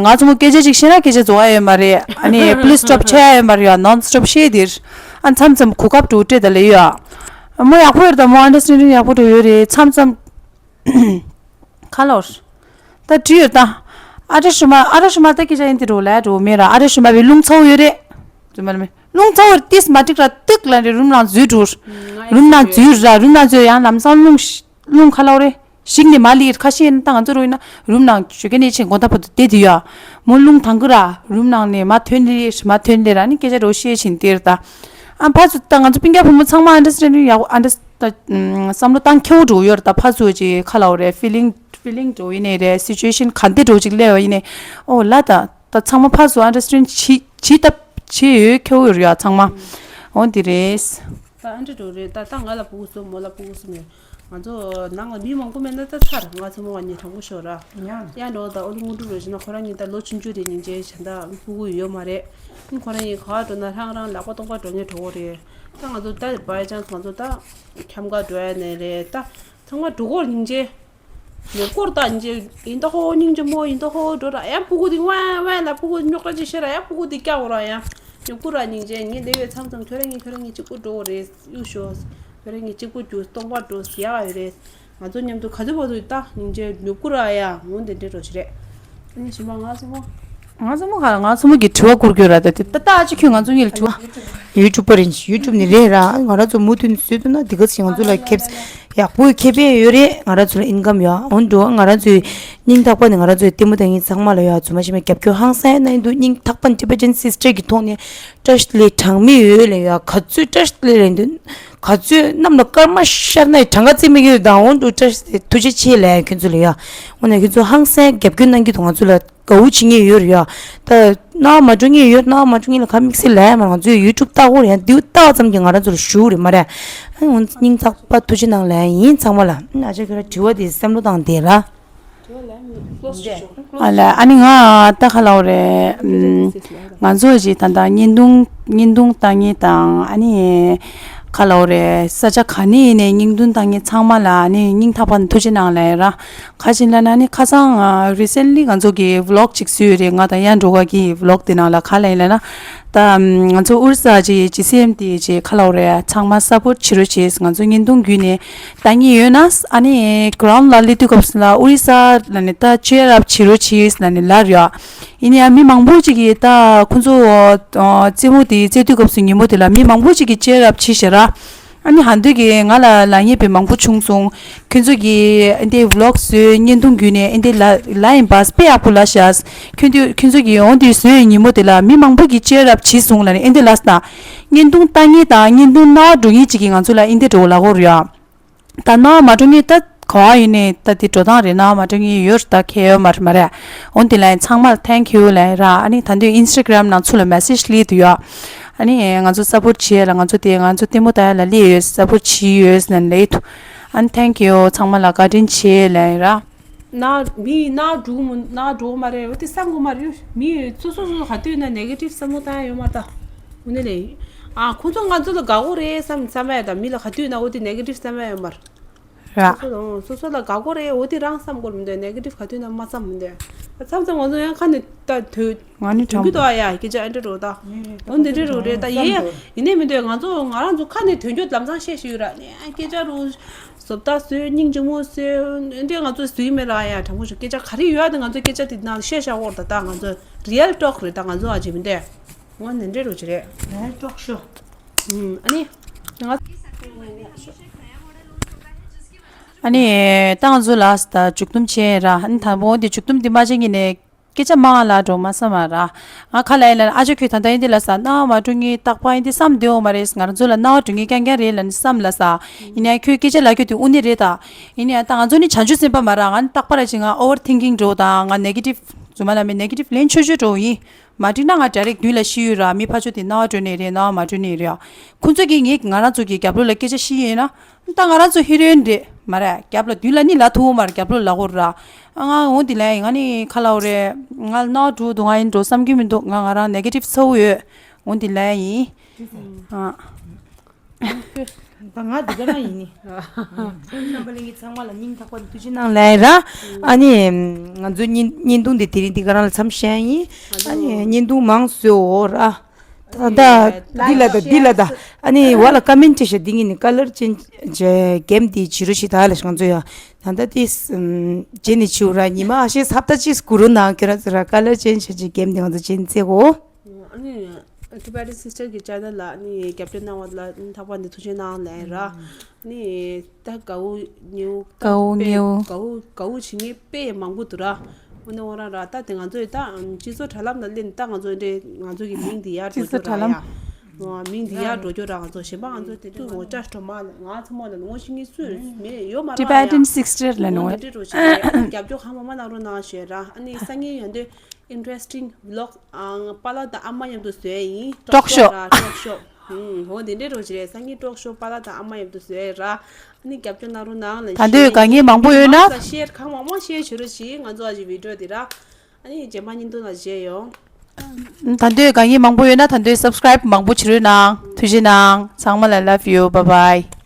ང་ཚོ་མོ་སྐད་ཆ་ཅིག་བཤད་ན་སྐད་ཆ་རྫོགས་ཡ་ཡོད་མ་རེད། ཨ་ནི་please stop བྱ་ཡ་ཡོད་མ་རེད་ཡ། non stop བཤད་དེར། ཨ་མཚམས་མཚམས་གོ་སྐབས་འགྲོ་སྤྲད་ད་ལེ་ཡོད། མོ་ཡག་པོ་ཡོད་ད་མོ་understanding ཡག་པོ་འགྲོ་ཡོད་རེད་མཚམས་མཚམས། ཁ་ལོར། ད་བྲིས་ཡོད་ད། ཨ་ཏྲ་ཤུ་མ་ཨ་ཏྲ་ཤུ་མ་ད་སྐད་ཆ་ཡིན་དེ་འགྲོ་ལ་འགྲོ་མེད་ར་ཨ་ཏྲ་ཤུ་མ་བའི་རླུང་ཚ་བོ་ཡོད་རེད། རྫུན་མ་ལ་མེད། རླུང་ཚ་བོར་ཏིས་མ་ཏིག་ར་ཏིག་ལ་རེ་རུམ་ནང་འཛུལ་འགྲོ། རུམ་ནང་འཛུལ་ར་རུམ་ནང་འཛུལ་ཡང་ལམ་སང་རླུང་ཤ་རླུང་ཁ་ལོ་རེ། ཞིག་ནི་མ་ལིར་ཁ་ཤས་ཡིན་ད་ང་ཚོ་རུ་ཡིན་ན་རུམ་ནང་ཞོ་ཀེ་ནས་ཆེན་དགོང་དག་བར་དུ་བསྡད་དུས་ཡ། མོ་རླུང་ཐང་གི་ར་རུམ་ནང་ནས་མ་ཐོན་ལེ་མ་ཐོན་ལེ་ར་ནི་སྐད་ཆ་རོ་ཤེས་བཞིན་དེར་ད། ཨ་ཕ་ཚོ་ད་ང་ཚོ་སྤུན་ཀྱག་བུ་མོ་ཚང་མ་understanding ཡག་པོ་understand བསམ་བློ་བཏང་ཁྱེའུ་འགྲོ་ཡོད་ར་ད་ཕ་ཚོ་ཅིག་ཁ་ལོ་རེ་feeling feeling འགྲོ་ཡིན་ནའི་རེད་situation ག་འདི་འགྲོ་ཅིག་སླེབས་པ་ཡིན་ནའི་ཨོ་ལ་ད། ད་ཚང་མ་ཕར་ཚུར་understand བྱེད་བྱེད་ཐབས་བྱེད་ཡོད་ཁྱོད་ཡོད་རེད་ཡ་ཚང་མ། འོ་འདི་རེད། ད་ཨ་འདྲ་འགྲོ་རེད་ད། ད་ང་ལ་ཕྲུ་གུ་གསུམ་མོ་ལ་ཕྲུ་གུ་གསུམ་ཡོད། ང་ཚོ་ནང་ལ་མི་མང་པོ་མེད་ན་ད་ཚར་ང་ཚོ་མོ་བ་གཉིས་དྲང་པོ་ཤོར་ར། ཡང་འགྲོ་ད་ཨོ་ལུ་དངོས་གྲུབ་རོ་ཞེ་ན་ཁོ་རང་གཉིས་ད་ལོ་ཆུང་ཆུང་རེད་སྙིང་རྗེ་བྱ་ད་ཕྲུ་གུ་ཡོད་མ་རེད། ཁོ་རང་གཉིས་ག་བ་འགྲོ་ན་རང་རང་ལག་པ་སྟོང་པ་འགྲོ་ཉེ་འགྲོ་གོ་རེད། ད་ང་ཚོ་ད་by chance ང་ཚོ་ད་ཁྱམས་ཁ་འགྲོ་ཡ་ནས་རེད་ད། ཚང་མ་འགྲོ་གོ་སྙིང་རྗེ། ཉོབ་ཀོར་དང་ཉིན་ཅིག་ཡིན་ད་ཧོ་སྙིང་རྗེ་མོ་ཡིན་ད་ཧོ་འགྲོ་ར་ཡང་ཕྲུ་གུ་དེ་ཝན་ཝན་ལ་ཕྲུ་གུ་རྙོག་དྲ་ཅིག་བཤད་ར་ཡང་ཕྲུ་གུ་དེ་སྐྱག་འོ་ར་ཡང་ཉོབ་ཀོར་ར་སྙིང་རྗེ་ངས་འདི་བས་མཚམས་མཚམས་ཁྱོད་རང་གཉིས་ཁྱོད་རང་གཉིས་གཅིག་པུ་འགྲོ་རེད་གཡུག་ཤོག་ཁྱོད་རང་གཉིས་གཅིག་པུ་རྒྱུག་སྟོང་པ་འགྲོ་ཟེར་ཡག་ཡོད་རེད། ང་ཚོ་མཉམ་དུ་ག་ཚོད་བར་དུ་ད་སྙིང་རྗེ་ཉོབ་ཀོར་ར་ཡང་འོ་དེ་འདྲས་འགྲོ་ཞིག་རེད། ཨ་ནི་ཞིམ་པ་ང་ཚོ་མོ། ང་ཚོ་མོ་ག་ང་ཚོ་མོ་གི་དྲི་བ་བསྐུར་གྱི་ཡོད་ར་ད་དེ་ད་ལྟ་ཨ་ཅེ་ཁྱོད་ང་ཚོ་གཉིས་ལ་དྲི་བ། ཡུ་ཊུབ་པ་རིན་ཡུ་ཊུབ་ནི་རེད་ར་ང་རང་ཚོ་མུ་མཐུད་ནས་བཟོས་འདུག་ན་འདི་ག་ཚིག་ང་ཚོ་ལ་ཁེབས་ཡག་པོའི་ཁེ་ཕན་ཡོད་རེད། ང་རང་ཚོ་ལ་ཨིན་ཀམ་ཡོད་འོན་འགྲོ་ང་རང་ཚོའི་སྙིང་ཐག་པ་ནས་ང་རང་ཚོའི་ལྟད་མོ་ལྟ་མཁན་ཚང་མ་ལ་ཡོད་རྫུན་མ་ཞིག་མ་རྒྱབ་སྐྱོར་ཧང་སང་གནང་ཡིན་འདུག་སྙིང་ཐག་པ་ནས་ཊི་བེ་ཊན་སིས་ཊར་གི་ཐོག་ནས་བཀྲ་ཤིས་བདེ་ལེགས་གྲངས་མེད་ཡོད་ལ་ཡོད་ག་ཚོད་བཀྲ་ཤིས་བདེ་ལེགས་ལབ་འདུག་ག་ཚོད་གནམ་ལ་སྐར་མ་ཤར་ནའི་གྲངས་ཀ་བརྩི་མི་དགོས་དང་འོན་འགྲོ་བཀྲ་ཤིས་བདེ་ཐུགས་རྗེ་ཆེ་ལབ་ཁྱོད་ཚོ་ལ་ཡོད། འོ་ན་ཁྱོད་ཚོ་ཧང་སང་རྒྱབ་སྐྱོར་གནང་རྒྱུ་དང་ང་ཚོ་ལ། དགའ་བོ་བྱེད་མཁན་ཡོད་རེད་ཡ། ད་སྣང་བ་མ་འགྲོ་མཁན་ཡོད་སྣང་བ་མ་འགྲོ་མཁན་ལ་ཁ་དམིགས་བསལ་ལབ་ཡ་མ་རེད། ང་ཚོས་ཡུ་ཊུབ་ལྟ་དགོས་རེད་ཡ། འདི་ལྟ་བ་ཙམ་གྱིས་ང་རང་ཚོ་ལ་ཞུ་གི་རེད་མ་རེད། ཨ་ནི་སྙིང་ཐག་པ་ཐུགས་རྗེ་གནང་ལབ་ཡིན་ཚང་མ་ལ། ཨ་ཅག་ཁྱོད་ར་དྲི་བ་དེ་བསམ་བློ་བཏང་བསྡད་ལ། ཨ་ལ་ཨ་ནི་ང་ལྟ་ཁ་ལ་འོ་རེད། ང་ཚོ་ཅིག་ད་ལྟ་བརྙན་ཐུང་བརྙན་ཐུང་ལྟ་མཁན་དང་ཨ་ནི་ཁ་ལ་འོ་རེད་ས་ཆ་ག་ནས་ཡིན་ནའི་བརྙན་ཐུང་ལྟ་མཁན་ཚང་མ་ལ་ཨ་ནི་སྙིང་ཐག་པ་ནས་ཐུགས་རྗེ་གནང་ལབ་ཡ་ར། ག་ཅི་ལབ་ན་ནི་ཁ་སང་recently ང་ཚོ་གི་vlog ཅིག་བཟོས་ཡོད་རེད། ང་དང་གཡང་འགྲོ་ག་གི་vlog དེ་ནང་ལ་ག་ལབ་ཡིན་ལབ་ན། ད་ང་ཚོ་ཨོ་རི་ས་ཅིག་ཇི་སི་ཨེམ་དེ་ཅིག་ཁ་ལོ་རེད་ཚང་མ་support བྱེད་རོགས་བྱེད། ང་ཚོ་བརྙན་ཐུང་བརྒྱུད་ནས་ལྟ་མཁན་ཡོད་ན་ཨ་ནི་ground ལ་སླེབས་དུས་སྐབས་སུ་ལ་ཨོ་རི་ས་ལ་ནི་ད་cheer up བྱེད་རོགས་བྱེད་ལབ་ནས་ལབ་རེད། ཡིན་ཡང་མི་མང་པོ་ཅིག་གིས་ད་ཁོ་ཚོ་རྩེད་མོ་དེ་རྩེ་དུས་སྐབས་སུ་ཉིན་མོ་དེ་ལ་མི་མང་པོ་ཅིག་གིས་cheer up བྱེད་ཤག་ར། ཨ་ནི་ཧན་དུས་ཀྱི་ང་ལ་ལ་ཉེ་བའི་མང་པོ་བྱུང་སོང་། ཁྱོད་ཚོ་གིས་ཨེ་འདི་vlog བཟོས་བརྙན་ཐུང་བརྒྱུད་ནས་ཨེ་འདི་ལ་ལ་ཡིན་པ་དཔེ་ཡག་པོ་ལ་ཤག་ཁྱོད་ཚོ་ཁྱོད་ཚོ་གིས་འོང་དུས་བཟོས་ཡོད་ཉིན་མོ་དེ་ལ་མི་མང་པོ་གིས་cheer up བྱས་སོང་ལ་ནི་ཨེ་འདི་ལ་ས་ན། བརྙན་ཐུང་ལྟ་མཁན་དང་བརྙན་ཐུང་སྣང་བ་འགྲོ་མཁན་ཅིག་གིས་ང་ཚོ་ལ་ཨེ་འདི་འགྲོ་ལ་གོ་རུ་ཡ། ད་སྣང་བ་མ་འགྲོ་མཁན་ད་ག་བ་ཡིན་ནའི་ད་དེ་འགྲོ་སྟངས་རེད། སྣང་བ་མ་འགྲོ་མཁན་ཡོད་རེད་ད་ཁྱད་ཡོད་མ་རེད་མ་རེད། འོན་དེ་ལ་ཡིན་ཚང་མར་thank you ལབ་ཡིན་ར། ཨ་ནི་ད་དུང་Instagram ནང་ཚུར་ལ་message སླེབས་འདུག་ཡ། ཨ་ནི་ང་ཚོ་support བྱེད་ཡ་ལ་ང་ཚོ་དེ་ང་ཚོ་ལྟད་མོ་ལྟ་ཡ་ལ་སླེབས་ཡོད་support བྱེད་ཡོད་ཟེར་ནས་ལབ་འདུག་ཨ་ནི་thank you ཚང་མ་ལ་བཀའ་དྲིན་ཆེ་ལབ་ཡིན་ར། ན་མི་ན་འགྲོ་མོ་ན་འགྲོ་མ་རེད། འོ་དེ་བསམ་དགོས་མ་རེད། མི་སོ་སོ་སོ་ག་དུས་ན་negative བསམ་བློ་བཏང་ཡ་ཡོད་མ་རེད་ད། འོ་ནི་ལས་ཨ་ཁོ་ཚོ་ང་ཚོ་ལ་དགའ་གོ་རེད་བསམ་བསམ་ཡ་ད་མི་ལ་ག་དུས་ན་འོ་དེ་negative བསམ་ཡ་ཡོད་མ་རེད། ར། སོ་སོ་དང་སོ་སོ་ལ་དགའ་པོ་རེད། འོ་དེ་རང་བསམ་དགོས་མི་འདུག་ནེ་གེ་ཊིབ་ག་དུས་ན་མ་བསམ་མི་འདུག་མཚམས་མཚམས་ང་ཚོ་ཡང་ཁ་ནས་ད་དུས་ང་ནི་དྲང་གི་འདུག་ཨ་ཡ་སྐད་ཆ་ཨ་འདྲ་རོ་ད། འོ་འདི་འདྲ་རོ་རེད་ད་ཡིན་ཡིན་ནའི་མི་འདུག་ང་ཚོ་ང་རང་ཚོ་ཁ་ནས་དོན་འཁྱོལ་ལམ་སང་བཤད་ཤེས་ཡོད་ར་ནས་སྐད་ཆ་རུ། བཟོ་ལྟ་བཟོས་སྙིང་རྗེ་མོ་བཟོས་འདི་ང་ཚོ་བཟོས་མེད་ར་ཡ་དྲང་པོ་ཞུ་སྐད་ཆ་ག་རེ་ཡོད་ཨ་དེ་ང་ཚོ་སྐད་ཆ་དེ་ནང་བཤད་བཞག་འོར་ད་ད་ང་ཚོ་རི་ཡལ་ཊོག་རེད་ད་ང་ཚོ་ཨ་ཅེ་མི་འདུག་ང་ནན་འདྲེ་རུ་ཅི་རེད། རེད་ཊོག་ཤོ། ཨ་ནི། ང་ཨ་ནི། ད་ང་ཚོ་ལ་ད་མཇུག་སྡོམ་བྱས་ར་ཨ་ནི་དང་པོ་འདི་མཇུག་སྡོམ་འདི་མ་བྱེད་ངེས་ནས་སྐད་ཆ་མང་ལ་འགྲོ་མ་བསམ་མ་ར། ང་ཁ་ལ་ཡིན་ལ་ཨ་ཅོ་ཁྱོད་ད་ལྟ་ཡིན་འདི་ལ་ས་ན་མ་འགྲོ་ངེས་རྟག་པ་ཡིན་འདི་བསམ་བསྡད་འོ་མ་རེད། ང་རང་ཚོ་ལ་རྣ་བ་འགྲོ་ངེས་རྐྱང་རྐྱང་རེད་ལ་ནི་བསམ་ལ་ས། ཡིན་ཡང་ཁྱོད་སྐད་ཆ་ལ་ཁྱོད་དེ་དབུ་ནི་རེད་ད། ཡིན་ཡང་ད་ང་ཚོ་ནི་བྱང་ཆུབ་སེམས་དཔའ་མ་ར་ང་ནི་རྟག་པ་ར་ཅིག་ང་ཨོ་ཝར་ཐིང་ཀིང་འགྲོ་ད་ང་ནེ་གེ་ཊིབ་རྫུན་མ་ལ་མི་ནེ་གེ་ཊིབ་ལན་ཆོས་ཆོས་འགྲོ་ཡིན། མ་འགྲིག་ན་ང་ཌའི་རེག་མདུན་ལ་ཤི་ཡོད་ར་མི་ཕ་ཆོ་དེ་རྣ་བ་འགྲོ་ནི་རེད་རྣ་བ་མ་འགྲོ་ནི་རེད། ཁོང་ཚོ་གིས་ངས་ང་རང་ཚོ་གི་རྒྱབ་ལོགས་ལ་སྐད་ཆ་ཤི་ཡོད་ན། ད་ང་རང་ཚོ་ཧི་རོ་ཡིན་རེད་མ་རེད་རྒྱབ་ལ་མདུན་ལ་ནི་ལ་ཐུག་མ་རེད་རྒྱབ་ལོགས་ལ་འོར་ར། ང་འོང་དེ་ལ་ཡིན་ང་ནི་ཁ་ལ་འོ་རེད་ང་རྣ་བ་འགྲོ་འདུག་ང་ཡིན་འགྲོ་བསམ་གྱི་མི་འདུག་ང་ང་རང་ནེ་གེ་ཊིབ་ཚ་བོ་ཡོད། འོང་དེ་ལ་ཡིན། ཨ། ད་ང་འདི་ག་རང་ཡིན་ནི། རྣམ་པ་ལྷན་རྒྱས་ཚང་མ་ལ་སྙིང་ཐག་པ་ནས་ཐུགས་རྗེ་གནང་ལབ་ཡིན་ར། ཨ་ནི། ང་ཚོའི་བརྙན་བརྙན་ཐུང་འདི་དེ་རིང་འདི་ག་རང་ལ་མཚམས་བཞག་ཡིན། ཨ་ནི་བརྙན་ཐུང་མང་བཟོས་འོ་ར། ད་ད་འདི་ལ་ད་འདི་ལ་ད་ཨ་ནི་བ་ལ་ཀ་མེན་ཊི་ཤ་འདི་ངེས་ནི་ཀ་ལར་ཅེན་ཇི་གེམ་འདི་བྱེད་རོགས་ཞེས་ད་ལ་ང་ཚོ་ཡ་ད་ད་དེ་རྗེས་ནས་བྱེད་ར་ཉི་མ་ཨ་ཤེས་ཧབ་ཏ་གཅིག་སྐུ་རུ་ནང་ཁྱེད་ར་ཚོ་ར་ཀ་ལར་ཅེན་ཇི་གེམ་འདི་ང་ཚོ་བྱེད་ནི་བརྩེ་གོ། ཨ་ནི། Tibetan Sister གི་ཅེ་ནལ་ལ་ཨ་ནི་རྒྱབ་སྐྱོར་གནང་བ་ལ་ཨ་ནི་ཐག་པ་ནས་ཐུགས་རྗེ་གནང་ལབ་ར། ཨ་ནི་ད་དགའ་བོ་ཉེ་བོ་དགའ་བོ་ཉེ་བོ་དགའ་བོ་དགའ་བོ་བྱེད་མཁན་དཔེ་མང་པོ་འདུག་ར། ཨ་ནི་འོ་ར་ར་ད་དེ་ང་ཚོས་ད་སྤྱི་ཚོགས་དྲ་ལམ་ལ་སླེབས་ད་ང་ཚོ་འདྲེ་ང་ཚོ་གི་མིང་འདི་ཡར་འགྲོ་སྤྱི་ཚོགས་རྒྱུ་ར་དྲ་ལམ། ཡ། མིང་འདི་ཡར་འགྲོ་རྒྱུ་ར་ང་ཚོ་གཞན་པ་ང་ཚོ་དེ་དུས་ངོ་སྤྲ་སྤྲོ་མ་ང་ཚོ་མོ་ལ་ངོ་ཤེས་མཁན་སུ་མེད་ཡོད་མ་ར་ཡ། Tibetan Sister ལ་ནོ། འོ་འདི་འདྲ་འགྲོ་བྱེད་ཡ་རྒྱབ་སྐྱོར་གང་མང་མང་གནང་རོགས་གནང་ཞུ་ཡ་ར་ཨ་ནི་སང་ཉིན་ཡོང་དུས། Interesting vlog ཨང་པཱ་ལགས་དང་ཨ་མ་མཉམ་དུ་བཟོས་ཡིན། ཊོག་ཤོ། ཊོག་ཤོ་ར་ཊོག་ཤོ། ཧུམ་འོ་དེ་འདྲའི་རོ་ཅི་རེད་སང་ཉིན་ཊོག་ཤོ་པཱ་ལགས་དང་ཨ་མ་མཉམ་དུ་བཟོས་ར། ཨ་ནི་རྒྱབ་སྐྱོར་གནང་རོགས་གནང་ལ་ད་འདོད་དགའ་ངེས་མང་པོ་ཡོད་ན། ཤེར་གང་མང་མང་ཤེར་བྱེད་རོགས་གྱིས་ང་ཚོ་ཨ་ཅེ་བི་ཌིའོ་འདི་ར། ཨ་ནི་རྗེས་མ་བརྙན་ཐུང་ལ་མཇལ་ཡོང་། ད་འདོད་དགའ་ངེས་མང་པོ་ཡོད་ན་ད་འདོད་སབ་སི་ཀ་རེབ་མང་པོ་བྱེད་རོགས་གནང་ཐུགས་རྗེ་གནང་ཚང་མ་ལ་love you bye bye།